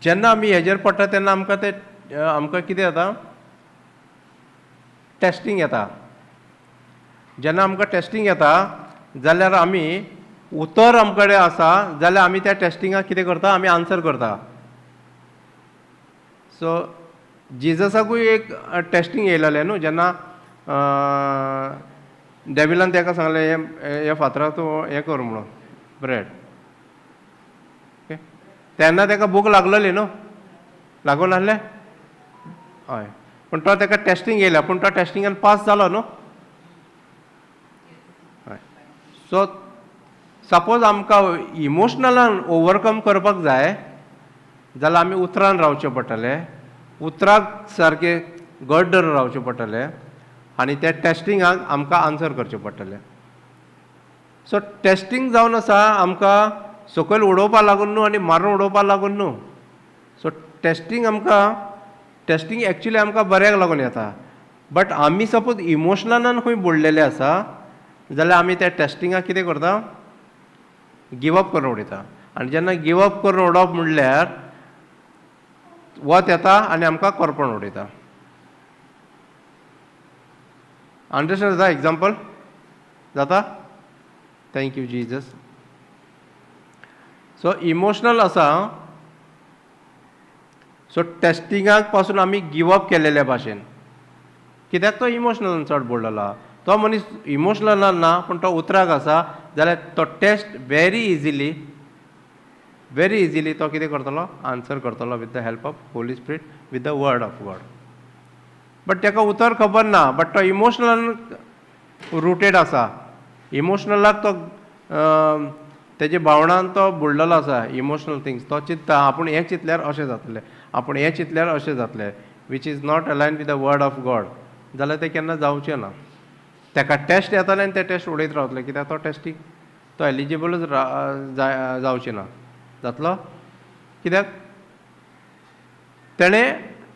जेन्ना आमी हेजेर पडटा तेन्ना आमकां तें आमकां कितें जाता? टेस्टींग येता. जेन्ना आमकां टेस्टींग येता जाल्यार आमी उतर आमचे कडेन आसा जाल्यार आमी त्या टेस्टिंगाक कितें करता? आमी आन्सर करता. सो जिजसाकूय एक टेस्टींग येयलेलें न्हू, जेन्ना डेविलान ताका सांगलें, हे हे फातराक तूं हें कर म्हणून ब्रेड. ओके, तेन्ना ताका भूक लागलेली न्हू? लागून नासलें? हय, पूण तो ताका टेस्टींग येयल्या, पूण तो टेस्टिंगान पास जालो न्हू? हय. सो सपोज आमकां इमोशनलान ओवरकम करपाक जाय जाल्यार आमी उतरान रावचें पडटलें, उतराक सारकें घट धरून रावचें पडटलें आनी त्या टेस्टिंगाक आमकां आन्सर करचें पडटलें. सो टेस्टींग जावन आसा आमकां सकयल उडोवपा लागून न्हू आनी मारून उडोवपा लागून न्हू. सो टेस्टींग आमकां, टेस्टींग एक्चुली आमकां बऱ्याक लागून येता. बट आमी सपोज इमोशनलान खंय बुडलेले आसा जाल्यार आमी त्या टेस्टिंगाक कितें करता? गिवअप करून उडयता. आनी जेन्ना गिवअप करून उडोवप म्हणल्यार वत येता आनी आमकां करपण उडयता. अंडरस्टँड जाता? एग्जाम्पल जाता? Thank you Jesus. So emotional आसा. सो टेस्टिंगाक पासून आमी गिवअप केलेल्या भाशेन, कित्याक तो इमोशनल चड बुडलेलो आहा. तो मनीस इमोशनल ना, पूण तो उतराक आसा जाल्यार तो test very easily. Very easily तो कितें करतलो, आन्सर करतलो with the help of Holy Spirit, with the word of God. But ताका उतर खबर ना, बट तो इमोशनल रुटेड आसा, इमोशनलाक तो तेजे भावणान तो बुडलेलो आसा. इमोशनल थिंग्स तो चिंत्ता, आपूण हें चिंतल्यार अशें जातलें, आपूण हें चिंतल्यार अशें जातलें, which is not align with the word of God, जाल्यार तें केन्ना जावचें ना. ताका टेस्ट येताले आनी ते टेस्ट उडयत रावतले, कित्याक तो टेस्टीक तो एलिजिबलूच जावचें ना. जातलो कित्याक तेणें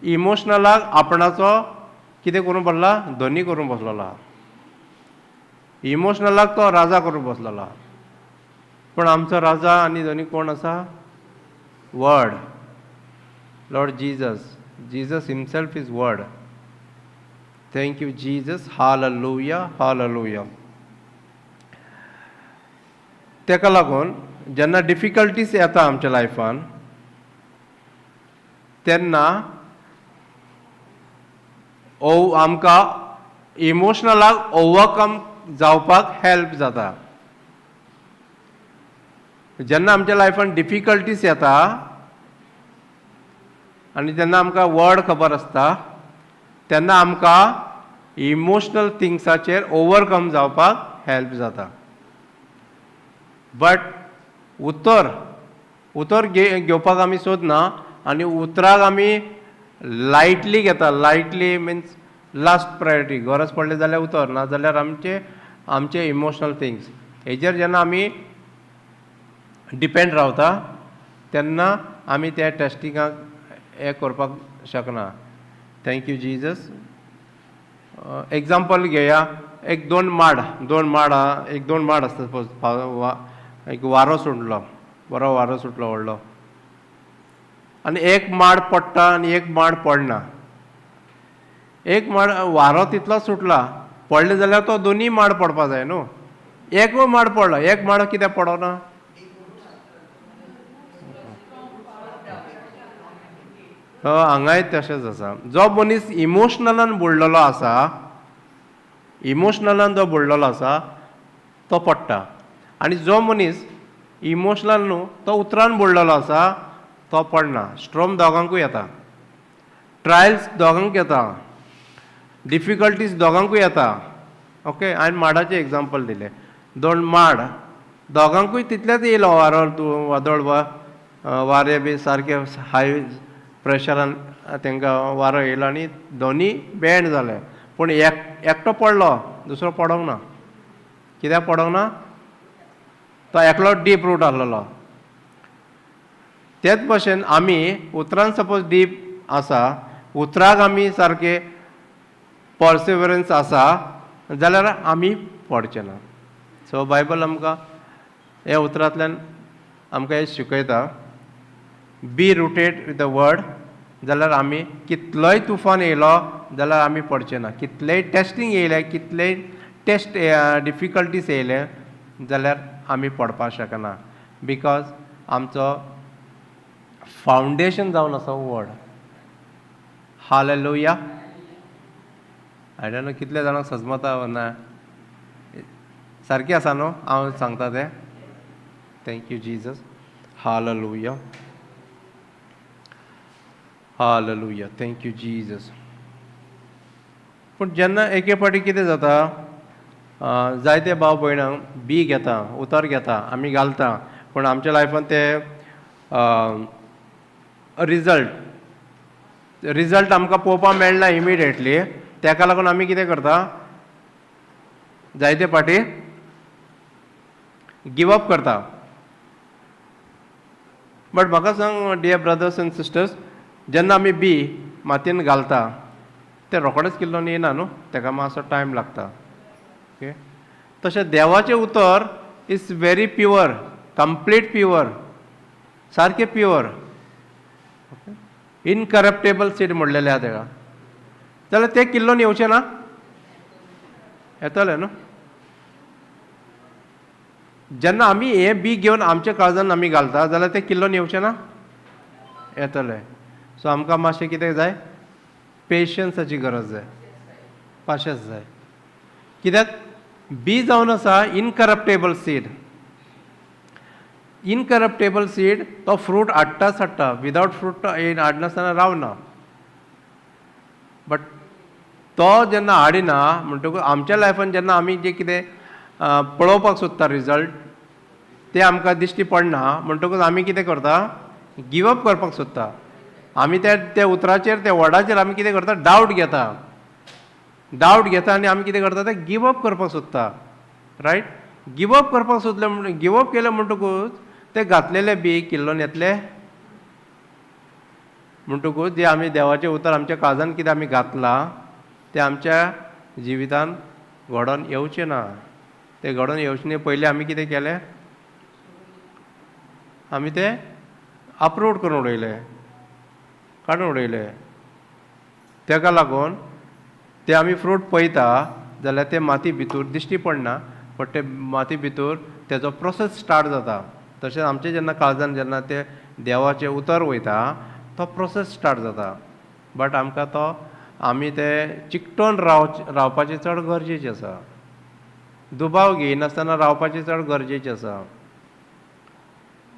इमोशनलाक आपणाचो कितें करूंक बसला, धनी करूंक बसलेलो आहा. इमोशनलाक तो राजा करूंक बसलेलो आहा. पूण आमचो राजा आनी धनी कोण आसा? Word, Lord Jesus. Jesus himself is word. Thank you Jesus. Hallelujah, hallelujah. ताका लागून जेन्ना डिफिकल्टीज येता आमच्या लायफान तेन्ना आमकां इमोशनलाक ओवरकम जावपाक हेल्प जाता. जेन्ना आमच्या लायफान डिफिकल्टीज येता आनी जेन्ना आमकां वर्ड खबर आसता तेन्ना आमकां इमोशनल थिंग्साचेर ओवरकम जावपाक हेल्प जाता. बट उतर घेवपाक आमी सोदना आनी उतराक आमी लायटली घेता. लायटली मिन्स लास्ट प्रायोरिटी, गरज पडली जाल्यार उतर, ना जाल्यार आमचे इमोशनल थिंग्स हेजेर जेन्ना आमी डिपेंड रावता तेन्ना आमी त्या टेस्टिंगाक हें करपाक शकना. Thank you Jesus. Example घेया, एक दोन माड, दोन माड आहा, एक दोन माड आसता. सपोज एक वारो सुटलो, बरो वारो सुटलो व्हडलो, आनी एक माड पडटा आनी एक माड पडना. एक माड वारो तितलोच सुटला, पडले जाल्यार तो दोनूय माड पडपा जाय न्हू. एक माड पडलो, एक माड कित्याक पडना? हांगाय तशेंच आसा. जो मनीस इमोशनलान बुडलेलो आसा, इमोशनलान जो बुडलेलो आसा तो पडटा, आनी जो मनीस इमोशनल न्हू तो उतरान बुडलेलो आसा तो पडना. स्ट्रोम दोगांकूय येता, ट्रायल्स दोगांक येता, डिफिकल्टीज दोगांकूय येता. ओके, हांवें माडाचें एग्जाम्पल दिलें. दोन माड दोगांकूय तितलेंच येयलो वारो, वादळ वा वारें बी सारकें हाय प्रेशरान तांकां वारो येयलो आनी दोनूय बेंड जाले. पूण एकटो पडलो, दुसरो पडोंक ना. कित्याक पडोंक ना? तो एकलो डीप रूट आसलेलो. तेच भशेन आमी उतरान सपोज डीप आसा, उतराक आमी सारके पर्सिवरन्स आसा जाल्यार आमी पडचे ना. सो बायबल आमकां ह्या उतरांतल्यान आमकां हें शिकयता, be rooted with the word, जाल्यार आमी कितलोय तुफान येयलो जाल्यार आमी पडचे ना. कितलेय टेस्टींग येयले, कितलेय टेस्ट डिफिकल्टीज येयले जाल्यार आमी पडपाक शकना, because आमचो फावंडेशन जावन आसा word. Hallelujah. I don't know कितले जाणांक सजमता ना, सारकें आसा न्हू हांव सांगता तें? Thank you Jesus. Hallelujah, hallelujah. Thank you Jesus. पूण जेन्ना एके फावटी कितें जाता, जायते भाव भयणांक बी घेता, उतर घेता, आमी घालता, पूण आमच्या लायफान ते रिजल्ट आमकां पळोवपाक मेळना इमिडिएटली. ताका लागून आमी कितें करता, जायते फावटी गिवअप करता. बट म्हाका सांग डियर ब्रदर्स एंड सिस्टर्स, जेन्ना आमी बी मातयेन घालता तें रोखडेंच किल्लोन येना न्हू, ताका मातसो टायम लागता. ओके, तशें देवाचें उतर is very pure, complete pure, सारकें प्युअर, ओके, इनकरप्टेबल सीड म्हणलेलें आहा तेका. जाल्यार तें किल्लोन येवचें ना, येतलें न्हू. जेन्ना आमी हें बी घेवन आमच्या काळजान आमी घालता जाल्यार तें किल्लोन येवचें ना, येतलें. सो आमकां मातशें कितें जाय, पेशन्साची गरज जाय, पाशेंस जाय. कित्याक बी जावन आसा इनकरप्टेबल सीड. इनकरप्टेबल सीड तो फ्रूट हाडटाच हाडटा, विदावट फ्रूट हाडनासतना रावना. बट तो जेन्ना हाडिना म्हणटकूच आमच्या लायफान जेन्ना आमी जें कितें पळोवपाक सोदता रिजल्ट, तें आमकां दिश्टी पडना. म्हणटकूच आमी कितें करता, गिवअप करपाक सोदता. आमी त्या त्या उतराचेर, त्या वर्डाचेर आमी कितें करता, डावट घेता, डावट घेता आनी आमी कितें करता, तें गिवअप करपाक सोदता, रायट. गिवअप करपाक सोदलें म्हण, गिवअप केलें म्हणटकूच तें घातलेलें बी किल्लोन येतलें. म्हणटकूच जें आमी देवाचें उतर आमच्या काळजान कितें आमी घातलां तें आमच्या जिवितान घडोवन येवचें ना. तें घडोवन येवचें न्ही पयलीं आमी कितें केलें, आमी तें अपलोड करून उडयलें, काडून उडयलें. तेका लागून ते आमी फ्रूट पळयता जाल्यार ते माती भितर दिश्टी पडना, बट ते माती भितर तेजो प्रोसेस स्टार्ट जाता. तशेंच आमचें जेन्ना काळजान जेन्ना ते देवाचें उतर वयता तो प्रोसेस स्टार्ट जाता. बट आमकां तो आमी ते चिकटोन रावपाचें चड गरजेचें आसा, दुबाव घेयनासतना रावपाचें चड गरजेचें आसा,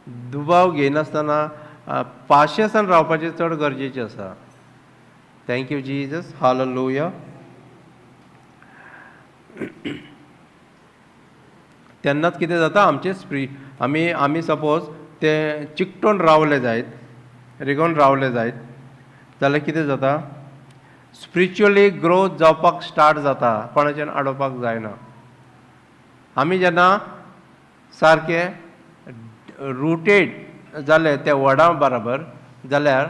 दुबाव घेयनासतना पाशेसान रावपाचें चड गरजेचें आसा. Thank you Jesus, hallelujah. तेन्नाच कितें जाता, आमचें आमी आमी सपोज ते चिकटोन रावले जायत, रिगोन रावले जायत जाल्यार कितें जाता, स्पिरिच्युअली ग्रोथ जावपाक स्टार्ट जाता, कोणाच्यान आडोवपाक जायना. आमी जेन्ना सारके रुटेड जाले त्या वडा बराबर जाल्यार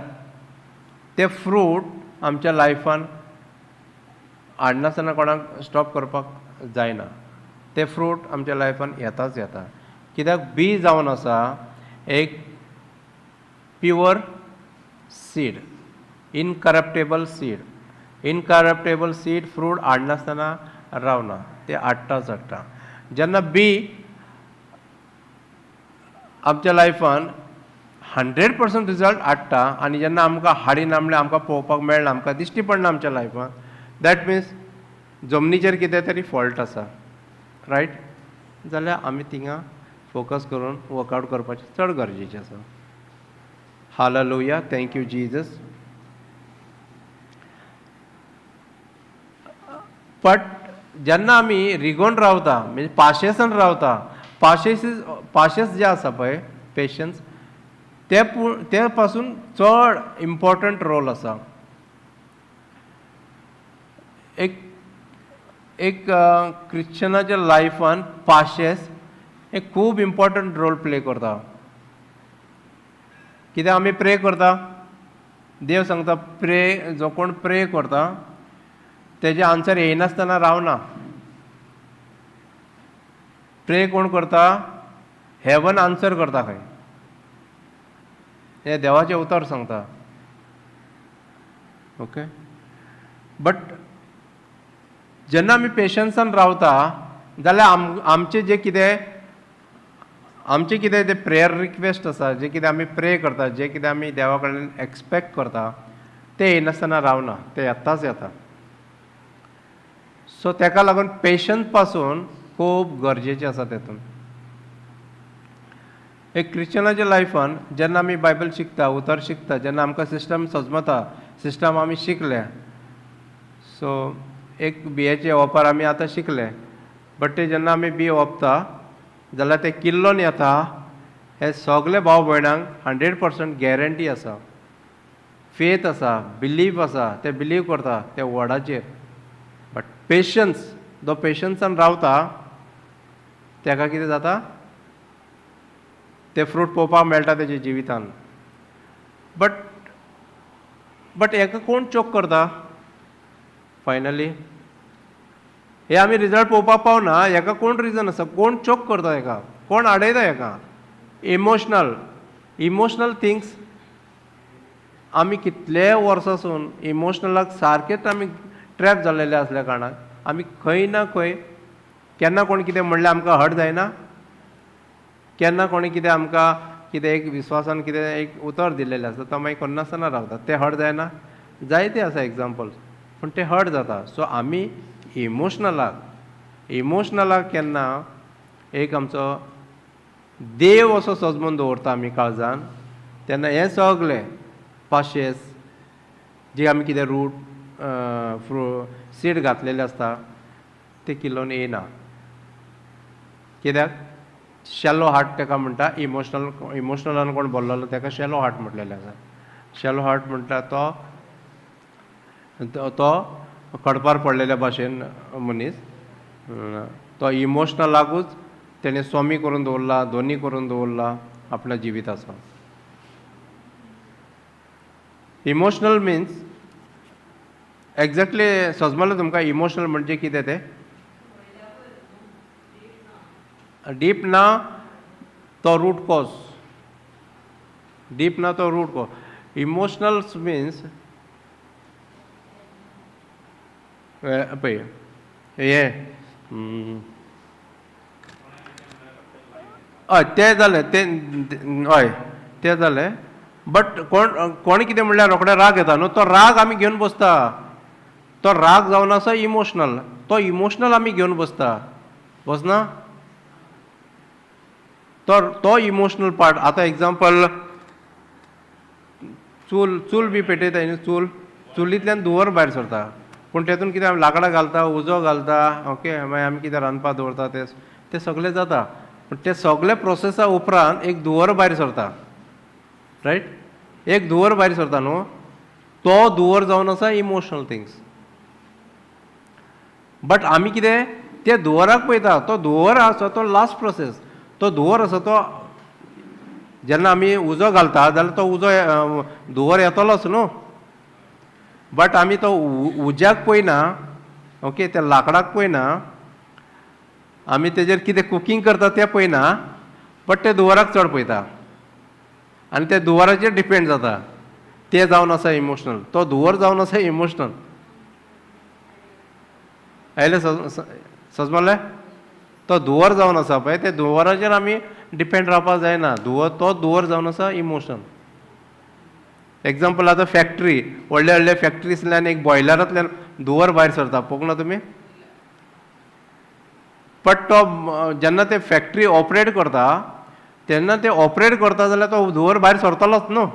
ते फ्रूट आमच्या लायफान हाडनासतना कोणाक स्टॉप करपाक जायना. ते फ्रूट आमच्या लायफान येताच येता. कित्याक बी जावन आसा एक pure seed, incorruptible seed. Incorruptible seed fruit हाडनासतना रावना, ते हाडटाच हाडटा. जेन्ना बी आमच्या लायफान 100% रिजल्ट हाडटा आनी जेन्ना आमकां हाडिना म्हणल्यार आमकां पळोवपाक मेळना, आमकां दिश्टी पडना आमच्या लायफान, that means जमनीचेर कितें तरी फॉल्ट आसा, रायट. जाल्यार आमी थिंगा फोकस करून वर्कआवट करपाचें चड गरजेचें आसा. Hallelujah, thank you Jesus. But जेन्ना आमी रिगोन रावता म्हणजे पाशेसान रावता, पाशेस पाशेस जे आसा पळय पेशन्स, ते ते पासून चड इम्पॉर्टंट रोल आसा. एक एक क्रिश्चनाच्या लायफान पाशेस हे खूब इम्पॉर्टंट रोल प्ले करता. कित्याक आमी प्रे करता, देव सांगता प्रे, जो कोण प्रे करता तेजें आन्सर येयनासतना रावना. प्रे कोण करता, हेवन आन्सर करता खंय, हें देवाचें उतर सांगता. ओके, बट जेन्ना आमी पेशन्सान रावता जाल्यार आमचें जें कितें आमचें कितें तें प्रेयर रिक्वेस्ट आसा, जें कितें आमी प्रे करता, जें कितें आमी देवा कडल्यान एक्सपेक्ट करता, तें येयनासतना रावना, तें येताच येता. सो तेका लागून पेशन्स पासून खूब गरजेचें आसा. तेतून एक क्रिश्चनाच्या लायफान जेन्ना आमी बायबल शिकता, उतर शिकता, जेन्ना आमकां सिस्टम सजमता, सिस्टम आमी शिकले. सो एक बियेचे ओंपर आमी आतां शिकले, बट ते जेन्ना आमी बी ओंपता जाल्यार ते किल्लोन येता. हे सगळे भाव भयणांक 100% गॅरंटी आसा, फेथ आसा, बिलीव आसा, ते बिलीव करता ते वर्डाचेर. बट पेशन्स, जो पेशन्सान रावता तेका कितें जाता, ते फ्रूट पळोवपाक मेळटा तेजे जिवितान. बट बट हेका कोण चोक करता फायनली, हे आमी रिजल्ट पळोवपाक पावना. हेका कोण रिजन आसा, कोण चोक करता हेका, कोण आडयता हेका. इमोशनल, इमोशनल थिंग्स आमी कितले वर्सां इमोशनलाक सारकेच आमी ट्रॅप जाल्लेले आसल्या कारणान आमी खंय ना खंय केन्ना कोण कितें म्हणलें आमकां हर्ट जायना, केन्ना कोणी कितें आमकां कितें एक विस्वासान कितें एक उतर दिलेलें आसता तो मागीर करनासतना रावता, तें हर्ट जायना. जायते आसा एग्जाम्पल्स, पूण तें हर्ट जाता. सो आमी इमोशनलाक, इमोशनलाक केन्ना एक आमचो देव असो सजमून दवरता आमी काळजान तेन्ना हें सगलें पाशेस जी आमी कितें रूट फ्रू सीड घातलेले आसता ते किल्लोन येयना. कित्याक शॅलो हार्ट ताका म्हणटा. इमोशनल, इमोशनलान कोण बोल्लोलो ताका शॅलो हार्ट म्हटलेलें आसा. शॅलो हार्ट म्हणटा तो तो खडपार पडलेल्या भाशेन मनीस, तो इमोशनलाकूच तेणें स्वामी करून दवरला, दोनी करून दवरला आपल्या जिविताचो. इमोशनल मिन्स एक्झॅक्टली सजमलें तुमकां इमोशनल म्हणजे कितें तें? डीप ना तो रूट कॉज, डीप ना तो रूट कॉज. इमोशनल मिन्स पळय हें हय तें जालें, तें हय तें जालें. बट कोण कोण कितें म्हणल्यार रोखडे राग येता न्हू, तो राग आमी घेवन बसता. तो राग जावन आसा इमोशनल, तो इमोशनल आमी घेवन बसता, बसना तो तो इमोशनल पार्ट. आतां एग्जाम्पल, चूल चूल बी पेटयता न्हू, चूल चुलींतल्यान धुंवर भायर सरता, पूण तेतून कितें आमी लांकडां घालता, उजो घालता, ओके, मागीर आमी कितें रांदपाक दवरता, तें तें सगळें जाता. पूण ते सगळे प्रोसेसा उपरांत एक धुंवर भायर सरता, रायट? एक धुंवर भायर सरता न्हू, तो धुंवर जावन आसा इमोशनल थिंग्स. बट आमी कितें ते धुंवराक पळयता, तो धुंवर आसा तो लास्ट प्रोसेस. तो धुंवर आसा तो जेन्ना आमी उजो घालता जाल्यार तो उजो धुंवर येतलोच न्हू, बट आमी तो उज्याक पळयना, ओके, त्या लांकडाक पळयना, आमी तेजेर कितें कुकींग करता तें पळयना, बट ते धुंवराक चड पळयता आनी त्या धुंवराचेर डिपेंड जाता. तें जावन आसा इमोशनल, तो धुंवर जावन आसा इमोशनल. आयलें सजमलें? तो धुंवर जावन आसा पळय, ते धुंवराचेर आमी डिपेंड रावपाक जायना. धुंवर तो धुंवर जावन आसा इमोशन. एग्जाम्पल, आतां फॅक्ट्री, व्हडल्या व्हडल्या फॅक्ट्रींतल्यान एक बॉयलरांतल्यान धुंवर भायर सरता, पळोवंक ना तुमी? बट तो जेन्ना ते फॅक्ट्री ऑपरेट करता तेन्ना ते ऑपरेट करता जाल्यार तो धुंवर भायर सरतलोच न्हू,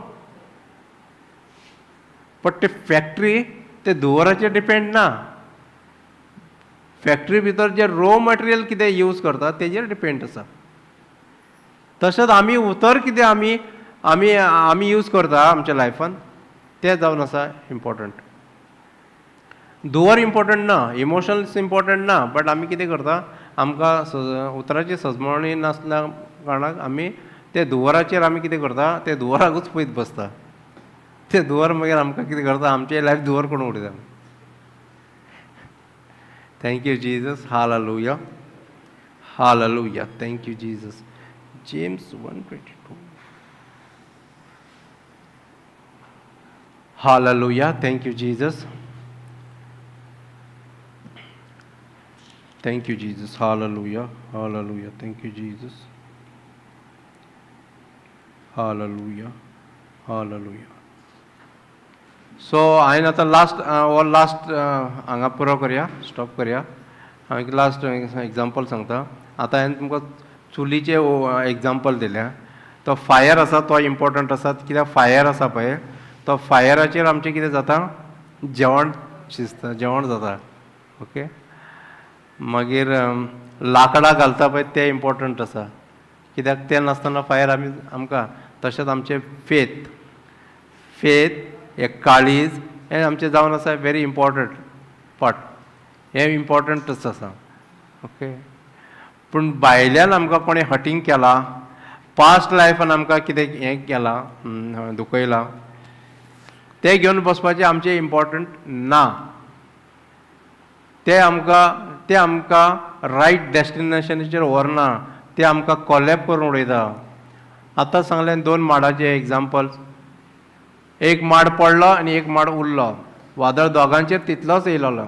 बट ते फॅक्ट्री ते धुंवराचेर डिपेंड ना. फॅक्ट्री भितर जे रो मटेरियल कितें यूज करता तेजेर डिपेंड आसा. तशेंच आमी उतर कितें आमी आमी आमी यूज करता आमच्या लायफान तें जावन आसा इम्पॉर्टंट. धुंवर इम्पॉर्टंट ना, इमोशन्स इम्पॉर्टंट ना, बट आमी कितें करता, आमकां उतराची सजमणी नासल्या कारणाक आमी ते धुंवराचेर आमी कितें करता, ते धुंवराकूच पळयत बसता. ते धुंवर मागीर आमकां कितें करता, आमचें लायफ धुंवर करून उडयता. Thank you Jesus. Hallelujah, hallelujah. Thank you Jesus. James 1:22. Hallelujah. Thank you Jesus. Thank you Jesus. Hallelujah, hallelujah. Thank you Jesus. Hallelujah, hallelujah. So हांवें आतां लास्ट हो लास्ट हांगा पुरो करया, स्टॉप करया. हांव एक लास्ट एग्जाम्पल सांगता. आतां हांवें तुमकां चुलीचें एग्जाम्पल दिलें. तो फायर आसा तो इम्पॉर्टंट आसा, कित्याक फायर आसा पळय, तो फायराचेर आमचें कितें जाता, जेवण शिजता, जेवण जाता, ओके. मागीर लांकडां घालता पळय तें इम्पॉर्टंट आसा, कित्याक तें नासतना फायर आमी आमकां. तशेंच आमचें फेथ, फेथ एक काळीज हें आमचें जावन आसा व्हेरी इम्पॉर्टंट पार्ट, हें इम्पॉर्टंटच आसा, ओके. पूण भायल्यान आमकां कोणें हटींग केलां, पास्ट लायफान आमकां कितें हें केलां, दुखयलां, तें घेवन बसपाचें आमचें इम्पॉर्टंट ना. तें आमकां तें आमकां रायट डेस्टिनेशनाचेर व्हरना, तें आमकां कॉलेप करून उडयता. आतां सांगलें दोन माडाचें एग्जाम्पल्स, एक माड पडलो आनी एक माड उरलो, वादळ दोगांचेर तितलोच येयलोलो,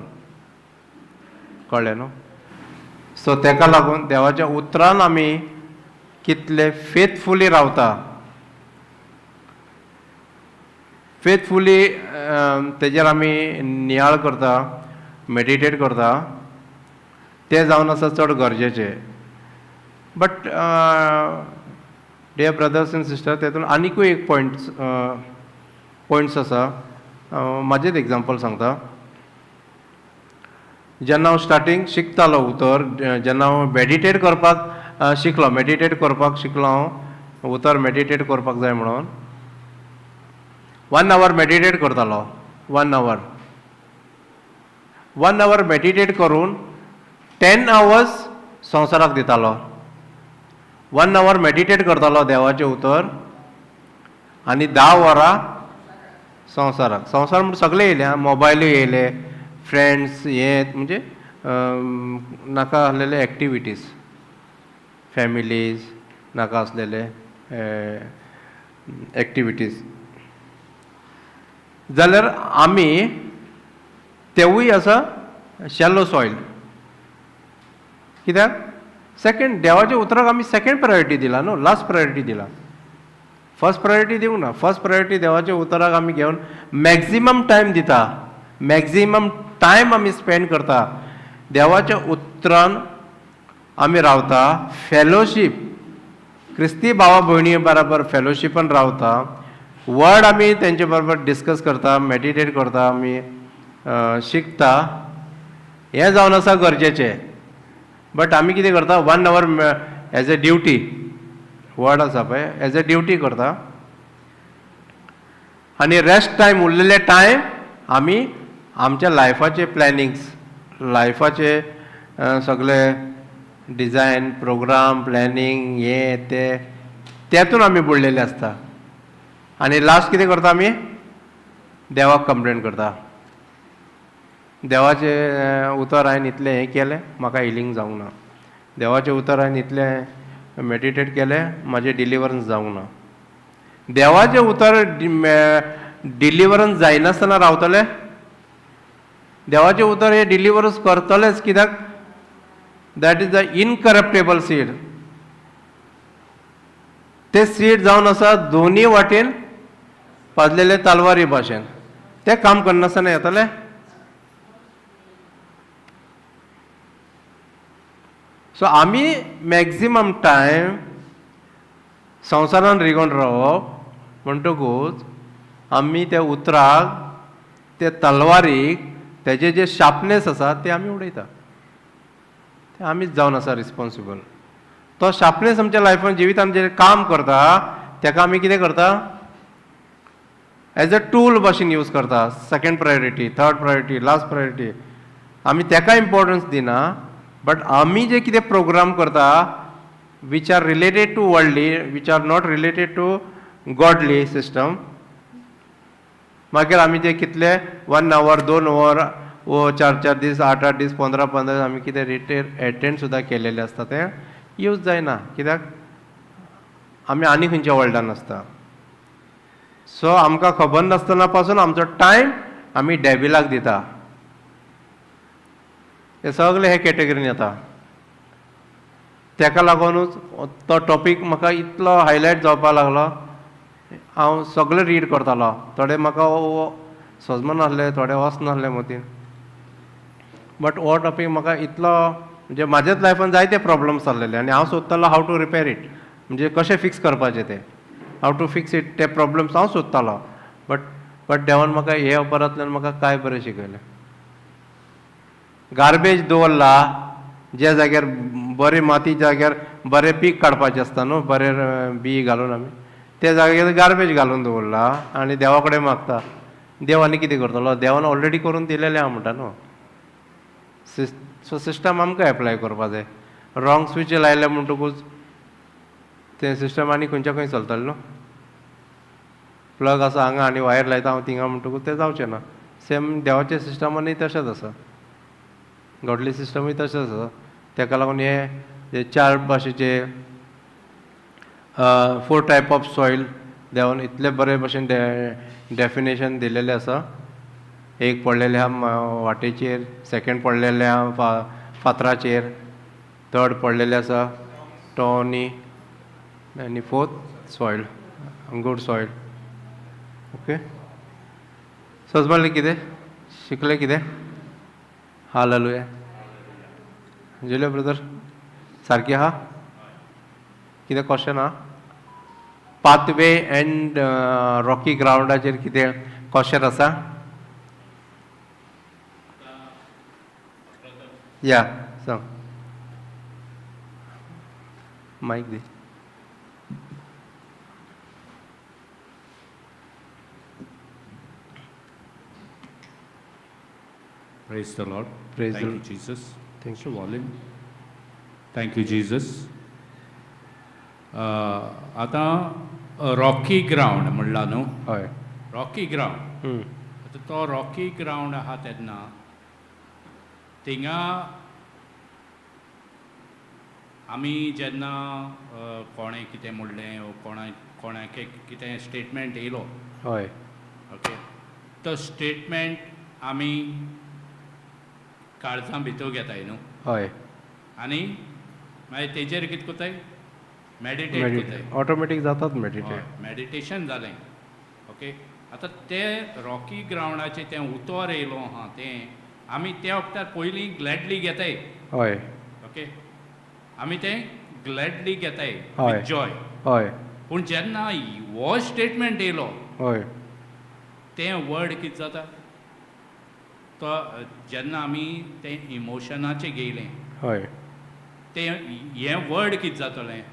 कळ्ळें न्हू? सो तेका लागून देवाच्या उतरान आमी कितले फेथफुली रावता, फेथफुली तेजेर आमी नियाळ करता, मेडिटेट करता, तें जावन आसा चड गरजेचें. But dear brothers and sister, तेतून आनिकूय एक पॉयंट्स आसा. म्हाजेच एग्जाम्पल सांगता. जेन्ना हांव स्टार्टींग शिकतालो उतर, जेन्ना हांव मेडिटेट करपाक शिकलो, मेडिटेट करपाक शिकलो हांव उतर मेडिटेट करपाक जाय म्हणून 1 our meditate करतालो. 1 our, 1 our meditate करून 10 आवर्स संवसाराक दितालो. 1 our meditate करतालो देवाचें उतर आनी 10 वरां संवसाराक. संवसार म्हण सगळे येयले, मोबायलूय येयले, फ्रेंड्स, हे म्हणजे नाका आसलेले एक्टिविटीज, फॅमिलीज, नाका आसलेले एक्टिविटीज. जाल्यार आमी तेवूय आसा शॅलो सॉयल. कित्याक सेकेंड देवाच्या उतराक आमी सेकेंड प्रायोरिटी दिला न्हू, लास्ट प्रायोरिटी दिला, फर्स्ट प्रायोरिटी दिवंक ना. फर्स्ट प्रायोरिटी देवाच्या उतराक आमी घेवन मॅक्झिमम टायम दिता, मॅक्झिमम टायम आमी स्पेंड करता देवाच्या उतरान आमी रावता. फेलोशीप, क्रिस्ती भावा भयणी बराबर फेलोशिपान रावता. वर्ड आमी तेंचे बरोबर डिस्कस करता, मेडिटेट करता, आमी शिकता. हें जावन आसा गरजेचें. बट आमी कितें करता, 1 hour as a duty, word आसा पळय, एज अ ड्युटी करता आनी रेस्ट टायम, उरलेले टायम आमी आमच्या लायफाचे प्लॅनिंग्स, लायफाचे सगळे डिजायन, प्रोग्राम, प्लॅनिंग, हे ते तेतून आमी बुडलेले आसता. आनी लास्ट कितें करता आमी, देवाक कंप्लेन करता. देवाचें उतर हांवें इतलें हें केलें, म्हाका हिलींग जावंक ना. देवाचें उतर हांवें इतलें मेडिटेट केलें, म्हाजें डिलिवरन्स जावंक ना. देवाचें उतर डिलिवरन्स जायनासतना रावतलें? देवाचें उतर हें डिलिवरन्स करतलेंच. कित्याक that is the incorruptible seed. ते सीड जावन आसा दोनी वाटेन पाजलेले तालवारी भाशेन. तें काम करनासतना येतलें? सो आमी मॅक्झिमम टायम संवसारान रिगोवन रावप म्हणटकूच आमी त्या उतराक, ते तलवारीक, तेजे जे शार्पनेस आसा ते आमी उडयता. ते आमीच जावन आसा रिस्पोन्सिबल. तो शार्पनेस आमच्या लायफान, जिवितान जे काम करता तेका आमी कितें करता, एज अ टूल भाशेन यूज करता. Second priority, third priority, last priority आमी तेका इम्पोर्टन्स दिना. बट आमी जे कितें प्रोग्राम करता which are related to worldly, which are not related to godly system, मागीर आमी ते कितले 1 our, 2 वर वो 4 4 दीस, 8 8 दीस, 15 15 दीस आमी कितें रिटेर एटेंड सुद्दां केलेले आसता, तें यूज जायना. कित्याक आमी आनी खंयच्या वर्ल्डान आसता. सो आमकां खबर नासतना पासून आमचो टायम आमी डेबिलाक दिता. हे सगळे हे कॅटेगरीन येता. तेका लागूनच तो टॉपीक म्हाका इतलो हायलायट जावपाक लागलो. हांव सगळें रीड करतालो. थोडे म्हाका सजमनासले, थोडे वचनासले मतीन, बट हो टॉपीक म्हाका इतलो, म्हणजे म्हाज्याच लायफान जायते प्रॉब्लम्स जाल्लेले आनी हांव सोदतालो how to repair it, म्हणजे कशें फिक्स करपाचें तें, how to fix it, ते प्रॉब्लम्स हांव सोदतालो. बट देवान म्हाका हे उपरांतल्यान म्हाका काय बरें शिकयलें. गार्बेज दवरला ज्या जाग्यार, बरे माती जाग्यार बरें पीक काडपाचें आसता न्हू, बरें बी घालून आमी त्या जाग्यार गार्बेज घालून दवरला आनी देवा कडेन मागता. देव आनी कितें करतलो, देवान ऑलरेडी करून दिलेलें आहा म्हणटा न्हू. सो सिस्टम आमकां एप्लाय करपा जाय. रॉंग स्विच लायले म्हणटकूच तें सिस्टम आनी खंयच्या खंय चलतलें न्हू. प्लग आसा हांगा आनी वायर लायता हांव थिंगा म्हणटकूच तें जावचें ना. सेम देवाचें सिस्टमानूय तशेंच आसा, गॉडली सिस्टमूय तशेंच आसा. तेका लागून हे 4 भाशेचे 4 टायप ऑफ सॉयल देवान इतले बरे भशेन डेफिनेशन दिलेलें आसा. एक पडलेलें आहा वाटेचेर, सेकेंड पडलेलें आहा फातराचेर, थर्ड पडलेलें आसा टॉनी, आनी fourth soil, good soil. Okay, सजमले कितें शिकले कितें? हालेलुया. जुलियो ब्रदर सारकी आहा? कितें क्वेश्चन आहा? पाथवे अँड रॉकी ग्रावंडाचेर कितें क्वेश्चन आसा? या सांग, मायक दी. Praise the Lord. Praise Thank the you, Jesus. Thank you. Volume. Thank you, Jesus. आतां रॉकी ग्रावंड म्हणला न्हू? हय. रॉकी ग्रावंड, आतां तो रॉकी ग्रावंड आहा तेन्ना थिंगा आमी जेन्ना कोणें कितें म्हणलें वो कोणाक कितें स्टेटमेंट येयलो, हय, ओके, तो स्टेटमेंट आमी काळजां भितर घेताय न्हू? हय. आनी मागीर तेजेर कितें करताय? मॅडिटेट करताय. ऑटोमॅटीक जातात मेडिटेट. मॅडिटेशन जालें, ओके. आतां तें रॉकी ग्रावंडाचें तें उतर येयलो आहा तें आमी त्या वखदार पयलीं ग्लॅडली घेताय. हय. ओके, आमी तें ग्लॅडली घेताय हय. With Joy. हय. पूण जेन्ना हो स्टेटमेंट येयलो, हय, तें वर्ड कितें जाता, तो जेन्ना आमी तें इमोशनाचें घेयलें, हय, तें हें वर्ड कितें जातलें?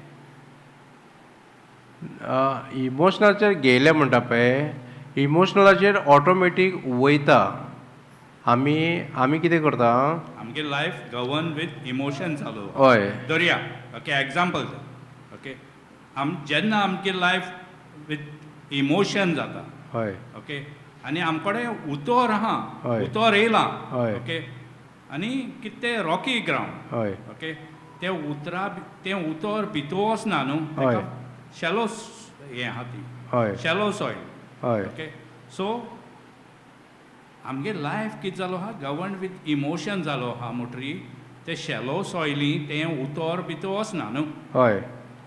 इमोशनलाचेर गेले म्हणटा पळय, इमोशनलाचेर ऑटोमॅटीक वयता. आमी आमी कितें करता? आमगे लायफ गवर्न विथ इमोशन जालो. हय. दरया, ओके, एग्जाम्पल, ओके, आम जेन्ना आमगे लायफ विथ इमोशन जाता, हय, ओके, आनी आमकडे उतर आहा, हय. उतर येयलां, हय. ओके, आनी कितें तें रॉकी ग्रावंड, हय, ओके, तें उतरा तें उतर भितर वचना न्हू, हय. शॅलो हें आहा ती, हय, शॅलो सॉयल. हय. ओके, सो आमगे लायफ कितें जालो आहा, गवर्न विथ इमोशन जालो आहा म्हणटरी ते शॅलो सॉयली तें उतर भितर वचना न्हू. हय.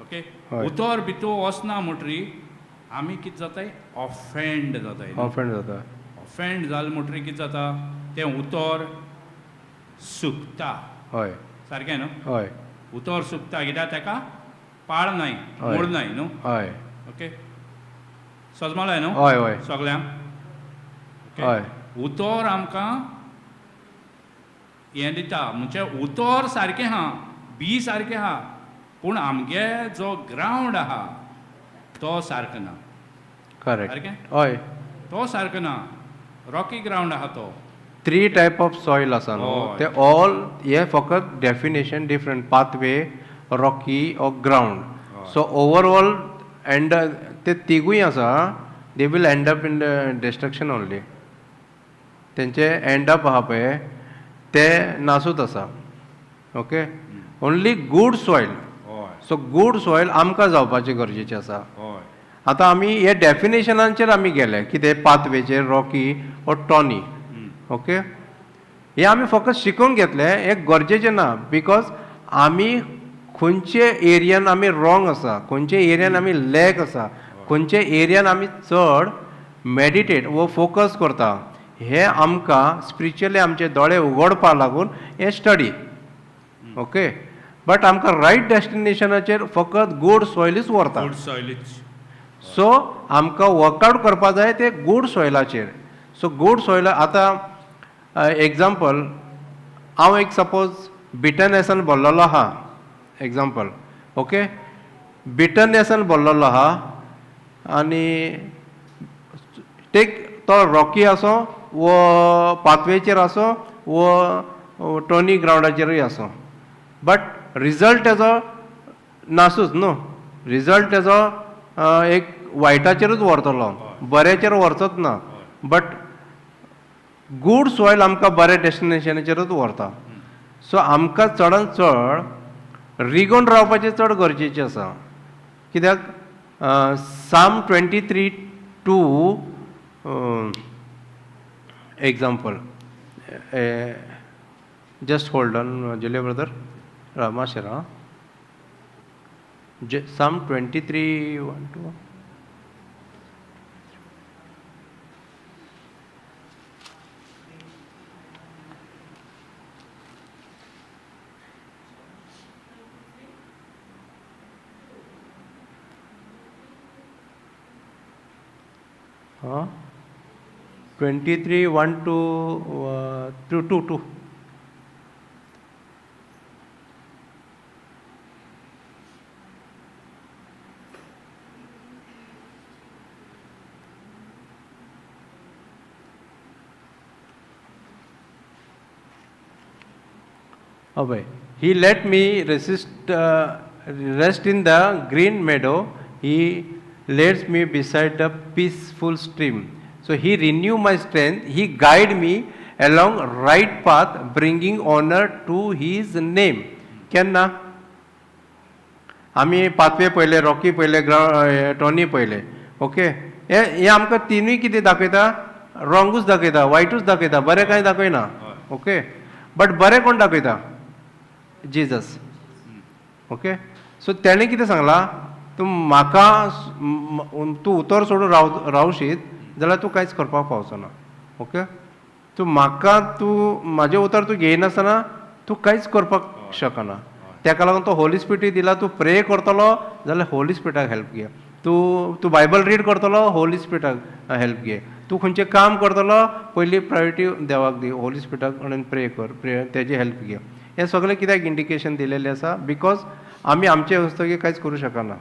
ओके. हय. उतर भितर वचना म्हणटरी आमी कितें जाताय? ऑफेंड जाताय. ऑफेंड जाता. ऑफेंड जालें म्हणटरी कितें जाता, तें उतर सुकता. हय. सारकें न्हू? हय. उतर सुकता कित्याक ताका पाळ नाय, हय. मूळ नाय न्हू. हय. ओके, सजमलाय न्हू? हय हय. सगल्यांक? ओके? हय. उतर आमकां हें दिता, म्हणजे उतर सारकें आहा, बी सारकें आहा, पूण आमगे जो ग्रावंड आहा तो सारको ना. करेक्ट. सारकें? हय. तो सारको ना, रॉकी ग्रावंड आहा तो. थ्री टायप ऑफ सॉयल आसा न्हू? हय. ते ऑल हे फकत definition different, pathway, rocky or ground. हय. सो ओवरऑल एंड ते तिगूय आसा, they will end up in the destruction only. तेंचे एंड अप आहा पळय ते नासूत आसा. Okay, only good soil. हय. सो गूड सॉयल आमकां जावपाचें गरजेचें आसा. हय. आतां आमी हे डेफिनेशनांचेर आमी गेले कितें, पाथवेचेर रॉकी ऑर टॉनी. ओके, हे आमी फकत शिकून घेतले, हें गरजेचें ना, because आमी खंयचे एरियान आमी रॉंग आसा, खंयचे एरियान आमी लॅक आसा, खंयचे एरियान आमी चड मॅडिटेट वो फोकस करता, हें आमकां स्पिरिच्युअली आमचे दोळे उगडपा लागून हें स्टडी. ओके, बट आमकां रायट डेस्टिनेशनाचेर फकत गूड सॉयलूच व्हरता. गुड सॉयलूच. सो आमकां वर्कआवट करपा जाय ते गूड सॉयलाचेर. सो गूड सॉयल आतां एग्जाम्पल, हांव एक सपोज बिटनएसान भरलेलो आहा, एग्जाम्पल, ओके, बिटनएसान भरलेलो आहा आनी टेक तो रॉकी आसो वो पाथवेचेर आसो वो टोनी ग्रावंडाचेरूय आसो, बट रिजल्ट तेजो नासूच न्हू. रिजल्ट तेजो एक वायटाचेरूच व्हरतलो, बऱ्याचेर व्हरचोच ना. बट गूड सॉयल आमकां बऱ्या डेस्टिनेशनाचेरूच व्हरता. सो आमकां चडान चड रिगोन रावपाचें चड गरजेचें आसा, कित्याक Psalm 23:2 example, just hold on Julio brother, मातशें राव. Psalm 23:1-2. हां, 23, 1 to 2, 2, 2. हय, he let me rest in the green meadow, he lets me beside the peaceful stream. So he renew my strength, he guide me along right path, bringing honour to his name. केन्ना आमी pathway पळयले, Rocky पळयले, ground Tony पळयले, okay. हे हे आमकां तिनूय कितें दाखयता? रॉंगूच दाखयता, वायटूच दाखयता, बरें कांय दाखयना. ओके, बट बरें कोण दाखयता? जीजस. ओके, सो तेणें कितें सांगलां? तूं म्हाका तूं उतर सोडून रावशीत जाल्यार तूं कांयच करपाक पावचो ना. ओके, तूं म्हाका तूं म्हाजें उतर तूं घेयनासतना तूं कांयच करपाक शकना. तेका लागून तो होली स्पिरिट दिला. तूं प्रे करतलो जाल्यार होली स्पिरिटाक हेल्प घे. तूं तूं बायबल रीड करतलो, होली स्पिरिटाक हेल्प घे. तूं खंयचें काम करतलो, पयली प्रायोरिटी देवाक दी, होली स्पिरिटाक कडेन प्रे कर, प्रे तेजी हेल्प घे. हें सगळें कित्याक इंडिकेशन दिलेलें आसा? Because आमी आमचे हस्तगीं कांयच करूं शकना.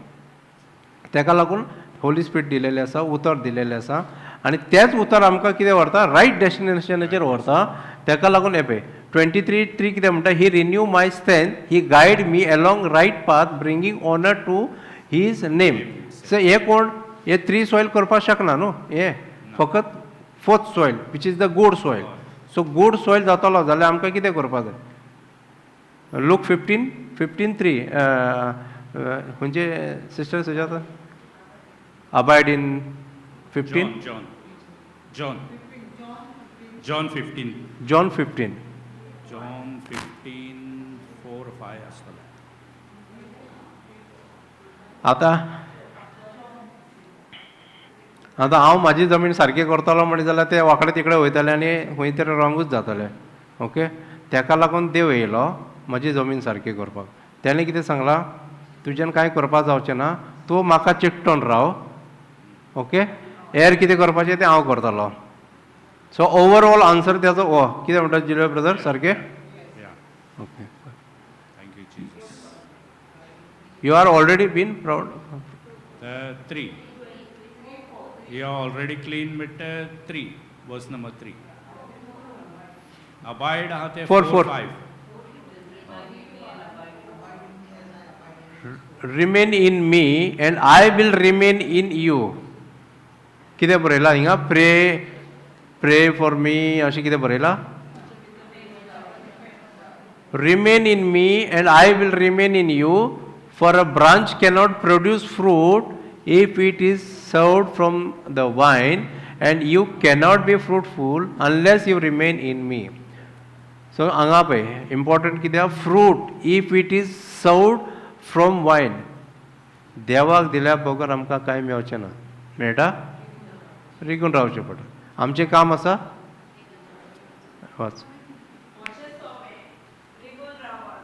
तेका लागून होली स्पिरिट दिलेलें आसा, उतर दिलेलें आसा आनी तेंच उतर आमकां कितें व्हरता? रायट डेस्टिनेशनाचेर व्हरता. तेका लागून हें पळय, 23:3 कितें म्हणटा? He renew my strength, he guide me along right path, bringing honour to his name. So हे कोण हे थ्री सॉयल करपाक शकना न्हू, हे फकत fourth soil, which is the good soil. So good soil जातलो जाल्यार आमकां कितें करपाक जाय? लूक 15:15:3 खंयचे sister Sujata? Abide in 15. John, John, John 15. John 15. John 15:4-5 आसतलें. आतां आतां हांव म्हाजी जमीन सारकी करतलो म्हणीत जाल्यार ते वांकडे तिकडे वयतले आनी खंय तरी रॉंगूच जातले. ओके, तेका लागून देव येयलो म्हजी जमीन सारकी करपाक. तेणें कितें सांगलां? तुज्यान कांय करपाक जावचें ना, तूं म्हाका चिकटोन राव. ओके, हेर कितें करपाचें तें हांव करतलो. सो ओवरऑल आन्सर तेजो हो. कितें म्हणटा जुलियो ब्रदर, सारकें? या. Okay. Thank you Jesus. You are already been proud. Three. You are already clean with 3, verse number 3. Abide आहा ते. Four, 4. Four. 5. Remain in me and I will remain in you. कितें बरयलां हिंगा? Pray pray for me अशें कितें बरयलां? Remain in me and I will remain in you, for a branch cannot produce fruit if it is served from the wine, and you cannot be fruitful unless you remain in me. So हांगा पळय, important कितें? Fruit if it is served from vine. देवाक दिल्या बगर आमकां कांय मेवचें ना. मेळटा? रिगून रावचें पडटा. आमचें काम आसा. वाच. म्हजे सोवे रिगून रावात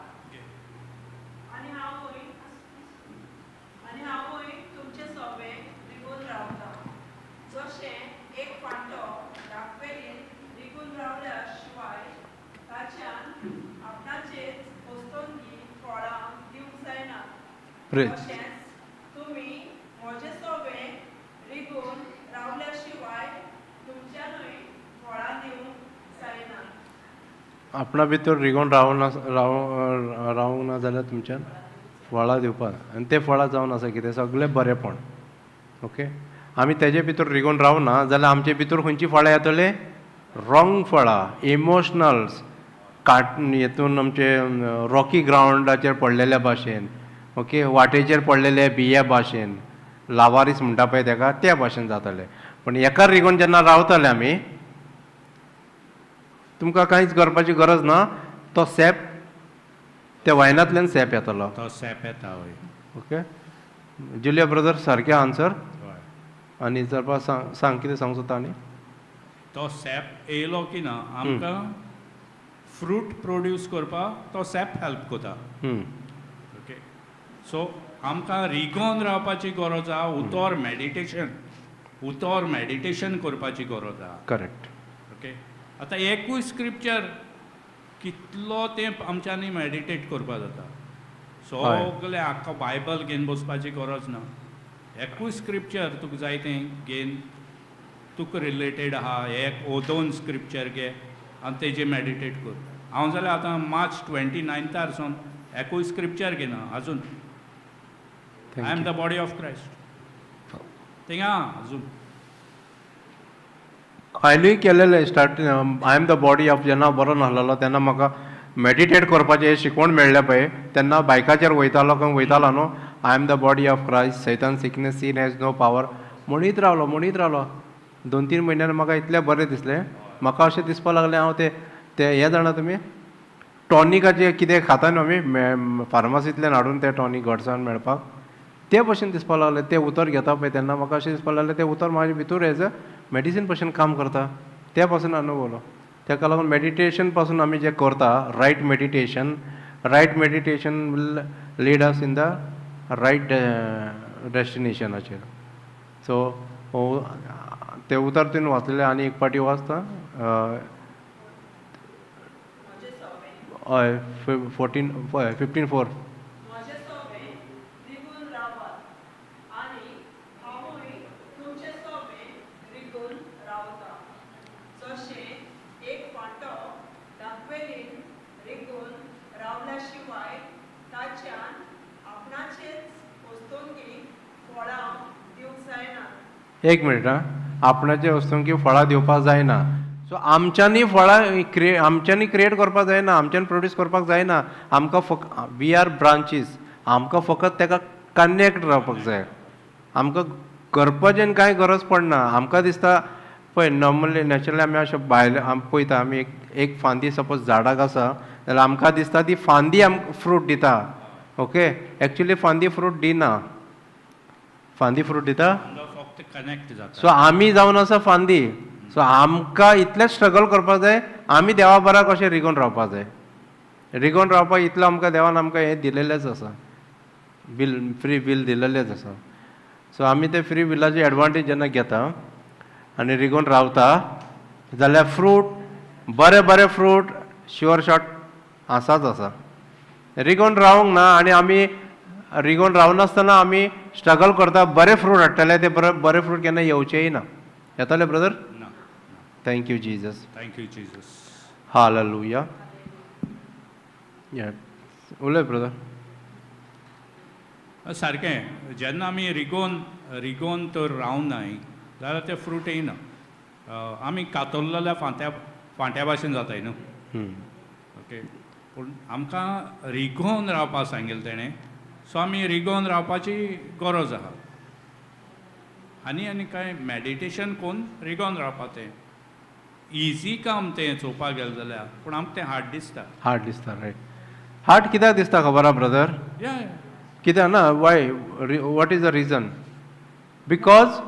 आनी हांवूय तुमचे सोवे रिगून रावता. जशें एक फांटो दाखवेलीन रिगून रावल्या शिवाय ताच्यान आपणाचेच वस्तोंगी फळां दिवंक जायना, प्रेज. तशेंच तुमी म्हजे सोवे रिगून रावल्या शिवाय तुमच्यानूय फळां दिवंक जायना. आपणा भितर रिगोवन रावना राव रावंक ना जाल्यार तुमच्यान फळां दिवपाक. आनी ते फळां जावन आसा कितें? सगळें बरेंपण. ओके, आमी तेजे भितर रिगोवन रावना जाल्यार आमचे भितर खंयची फळां येतले? रॉंग फळां, इमोशनल्स काट हेतून आमचे रॉकी ग्रावंडाचेर पडलेल्या भाशेन, ओके, वाटेचेर पडलेले बिया भाशेन, लावारीस म्हणटा पळय तेका, त्या भाशेन जातले. पूण एका रिगोवन जेन्ना रावतले आमी, तुमकां कांयच करपाची गरज ना. तो सॅप त्या वायनांतल्यान सॅप येतलो. तो सॅप येता, हय. ओके जुलिया ब्रदर, सारकें आन्सर. हय. आनी जरपा सांग सांग, कितें सांगूंक सोदता आनी? तो सॅप येयलो की ना, आमकां फ्रूट प्रोड्यूस करपाक तो सॅप हेल्प करता. ओके, सो आमकां रिगोन रावपाची गरज आहा. उतर मेडिटेशन. उतोर मॅडिटेशन करपाची गरज आहा. करेक्ट. ओके, आतां एकूय स्क्रिप्चर कितलो तेंप आमच्यांनी मॅडिटेट करपा जाता. सगलें आख्खो बायबल घेवन बसपाची गरज ना. एकूय स्क्रिप्चर तुका जाय तें घेवन तुका रिलेटेड आहा एक ओ दोन स्क्रिप्चर घे आनी तेजेर मॅडिटेट कर. हांव जाल्यार आतां मार्च 29 सावन एकूय स्क्रिप्चर घेना आजून. I am the body of Christ थिंगा आजून. हांवेंय केलेलें start. I am the body of, जेन्ना बरो नासलेलो तेन्ना म्हाका मॅडिटेट करपाचें शिकवण मेळ्ळें पळय, तेन्ना बायकाचेर वयतालो खंय वयतालो न्हू, I am the body of Christ, Satan sickness sin has no power म्हणीत रावलो म्हणीत रावलो. 2-3 म्हयन्यान म्हाका इतलें बरें दिसलें, म्हाका अशें दिसपाक लागलें हांव ते ते हें जाणा तुमी टॉनिकाचें कितें खाता न्हू आमी फार्मासींतल्यान हाडून तें टॉनीक घटसाण मेळपाक, ते भशेन दिसपाक लागलें. तें उतर घेता पळय तेन्ना म्हाका अशें दिसपाक लागलें तें उतर म्हाजे भितूर एज अ मेडिसीन भशेन काम करता. ते पासून अनुभवलो. ताका लागून मेडिटेशन पासून आमी जें करता, right meditation, right meditation will lead us in the right डेस्टिनेशनाचेर. सो तें उतर तुवें वाचलेलें आनी एक पाटी वाचता. हय, 14 हय 15:4. म्हजे सोबें रिगून रावात आनी हांवूय तुमचे सोबें रिगून रावता. जशें एक फांटो दाखवेलीन रिगून रावल्या शिवाय ताच्यान आपणाचेच वस्तूंकी फळां दिवंक जायना. एक मिनट आं, आपणाचे वस्तूंकी फळां दिवपाक जायना. सो आमच्यांनी फळां आमच्यांनी क्रिएट करपाक जायना, आमच्यांनी प्रोड्यूस करपाक जायना. आमकां फकत we are branches, आमकां फकत ताका कनेक्ट रावपाक जाय. आमकां करपाचें कांय गरज पडना. आमकां दिसता पळय नॉर्मली नॅचरली आमी अशें भायले आमी पळयता, आमी एक फांदी सपोज झाडाक आसा जाल्यार आमकां दिसता ती फांदी आमकां फ्रूट दिता. ओके, एक्चुली फांदी फ्रूट दिना. फांदी फ्रूट दिता, फक्त कनेक्ट जाता. सो आमी जावन आसा फांदी. सो आमकां इतलें स्ट्रगल करपाक जाय, आमी देवा बरा कशें रिगोवन रावपाक जाय. रिगोवन रावपाक इतलो आमकां देवान आमकां हें दिलेलेंच आसा, बील फ्री बील दिलेलेंच आसा. सो आमी ते फ्री बिलाची एडवांटेज जेन्ना घेता आनी रिगोवन रावता जाल्यार फ्रूट बरे बरे फ्रूट शुअर शॉट आसाच आसा. रिगोवन रावंक ना आनी आमी रिगोवन रावनासतना आमी स्ट्रगल करता बरे फ्रूट हाडटले, ते बरे बरे फ्रूट केन्ना येवचेय ना. येतले ब्रदर? ना. Thank you Jesus. Thank you Jesus. Hallelujah. उलय ब्रदर. सारकें, जेन्ना आमी रिगोवन रिगोवन तर रावनाय जाल्यार तें फ्रूट येयना. आमी कातरलेल्या फांत्या फांट्या भाशेन जाताय न्हू. ओके, पूण आमकां रिगोवन रावपाक सांगिल्लें तेणें. सो आमी रिगोवन रावपाची गरज आहा. आनी आनी कांय मॅडिटेशन करून रिगोवन रावपा तें इजी काम तें चोवपाक गेलें जाल्यार, पूण आमकां तें हार्ड दिसता. हार्ड दिसता, रायट. हार्ड कित्याक दिसता खबर आहा ब्रदर? या. कित्याक ना, why, what is the reason? Because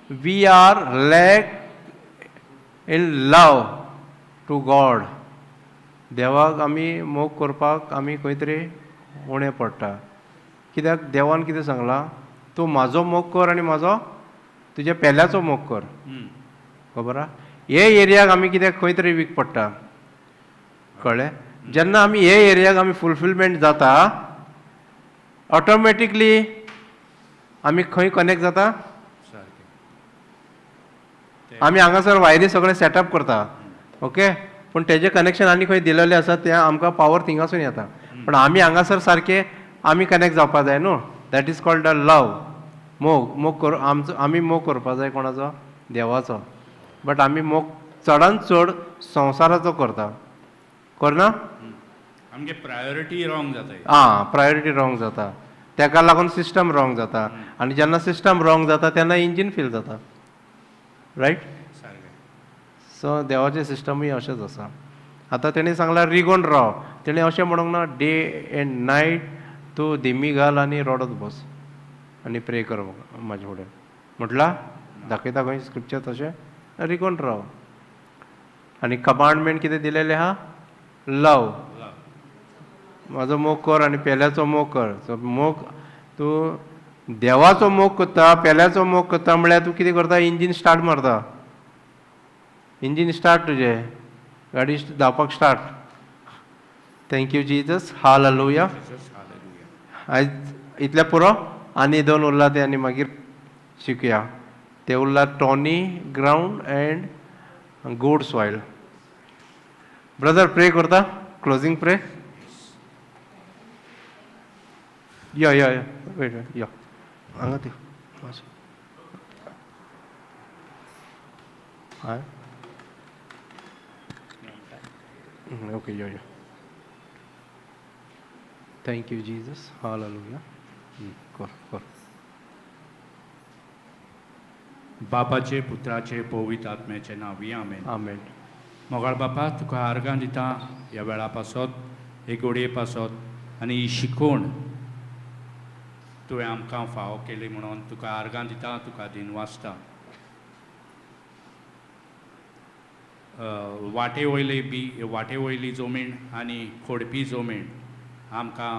we are lack in love to God. देवाक आमी मोग करपाक आमी खंय तरी उणें पडटा. कित्याक देवान कितें सांगलां, तूं म्हाजो मोग कर आनी म्हाजो तुज्या पेल्याचो मोग कर. खबर आहा, हे एरियाक आमी कित्याक खंय तरी वीक पडटा, कळ्ळें? जेन्ना आमी हे एरियाक आमी फुलफिलमेंट जाता, ऑटोमॅटिकली आमी खंय कनेक्ट जाता? सारकें. आमी हांगासर वायरी सगळें सेटअप करता, ओके, पूण तेजें कनेक्शन आनी खंय दिलेलें आसा, तें आमकां पावर थिंगासून येता. पूण आमी हांगासर सारकें आमी कनेक्ट जावपा जाय न्हू. That is called a love. मोग, मोग कर आमचो, आमी मोग करपा जाय कोणाचो? देवाचो. बट आमी मोग चडान चड संवसाराचो करता, करना? आमगे प्रायोरिटी रॉंग जाता. आं, प्रायोरिटी रॉंग जाता, तेका लागून सिस्टम रॉंग जाता. आनी जेन्ना सिस्टम रॉंग जाता तेन्ना इंजीन फेल जाता, रायट? सारकें. सो देवाचें सिस्टमूय अशेंच आसा. आतां तेणी सांगलां रिगोन राव, तेणें अशें म्हणूंक ना डे एंड नायट तूं दिमी घाल आनी रडत बस आनी प्रे कर म्हाजे फुडें म्हटलां? दाखयता खंय स्क्रिप्चर तशें? रिगोन राव. आनी कमांडमेंट कितें दिलेलें आहा? लव. म्हाजो मोग कर आनी पेल्याचो मोग कर. सो मोग तूं देवाचो मोग करता, पेल्याचो मोग करता म्हळ्यार तूं कितें करता, इंजीन स्टार्ट मारता, इंजीन स्टार्ट तुजें गाडी धांवपाक start. Thank you Jesus, hallelujah. आयज इतलें पुरो, आनी दोन उरला ते आनी मागीर शिकया. ते उरला stony ground and good soil. Brother pray करता, क्लोजींग प्रे. यो यो यो, वेट वेट, यो हांगा ती. हय, ओके, यो यो. Thank you Jesus, hallelujah. कर कर. बापाचे, पुत्राचे, पवित्र आत्म्याचे नांवी, आमेन. आमेन. मोगाळ बापा, तुका आर्गां दिता ह्या वेळा पासत, हे गोडये पासत आनी ही शिकवण तुवें आमकां फावो केली म्हणून तुका आर्गां दिता, तुका दिनवासता. वाटे वयली बी, वाटे वयली जमीन आनी खोडपी जमीन, आमकां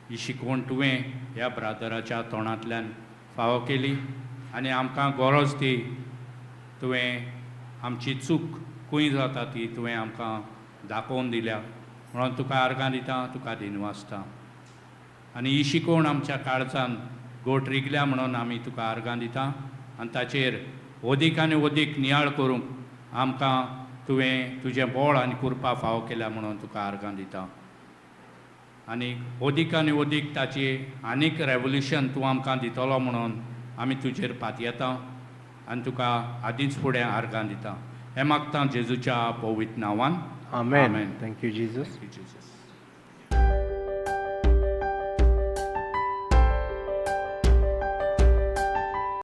ही शिकवण तुवें ह्या ब्रादराच्या तोंडांतल्यान फावो केली आनी आमकां गरज ती तुवें, आमची चूक खंय जाता ती तुवें आमकां दाखोवन दिल्या म्हणून तुका आर्गां दिता, तुका दिनवासता. आनी ही शिकवण आमच्या काळजान गोट रिगल्या म्हणून आमी तुका आर्गां दिता आनी ताचेर वदीक आनी वदीक नियाळ करूंक आमकां तुवें तुजें बळ आनी कृपा फावो केल्या म्हणून तुका आर्गां दिता. आनी वदीक आनी वदीक ताची आनीक रेवल्युशन तूं आमकां दितलो म्हणून आमी तुजेर पातयेता आनी तुका आदींच फुडें आर्गां दिता. हें मागता जेजूच्या पवित्र नांवान. आमेन. Thank you Jesus. Thank you, Jesus.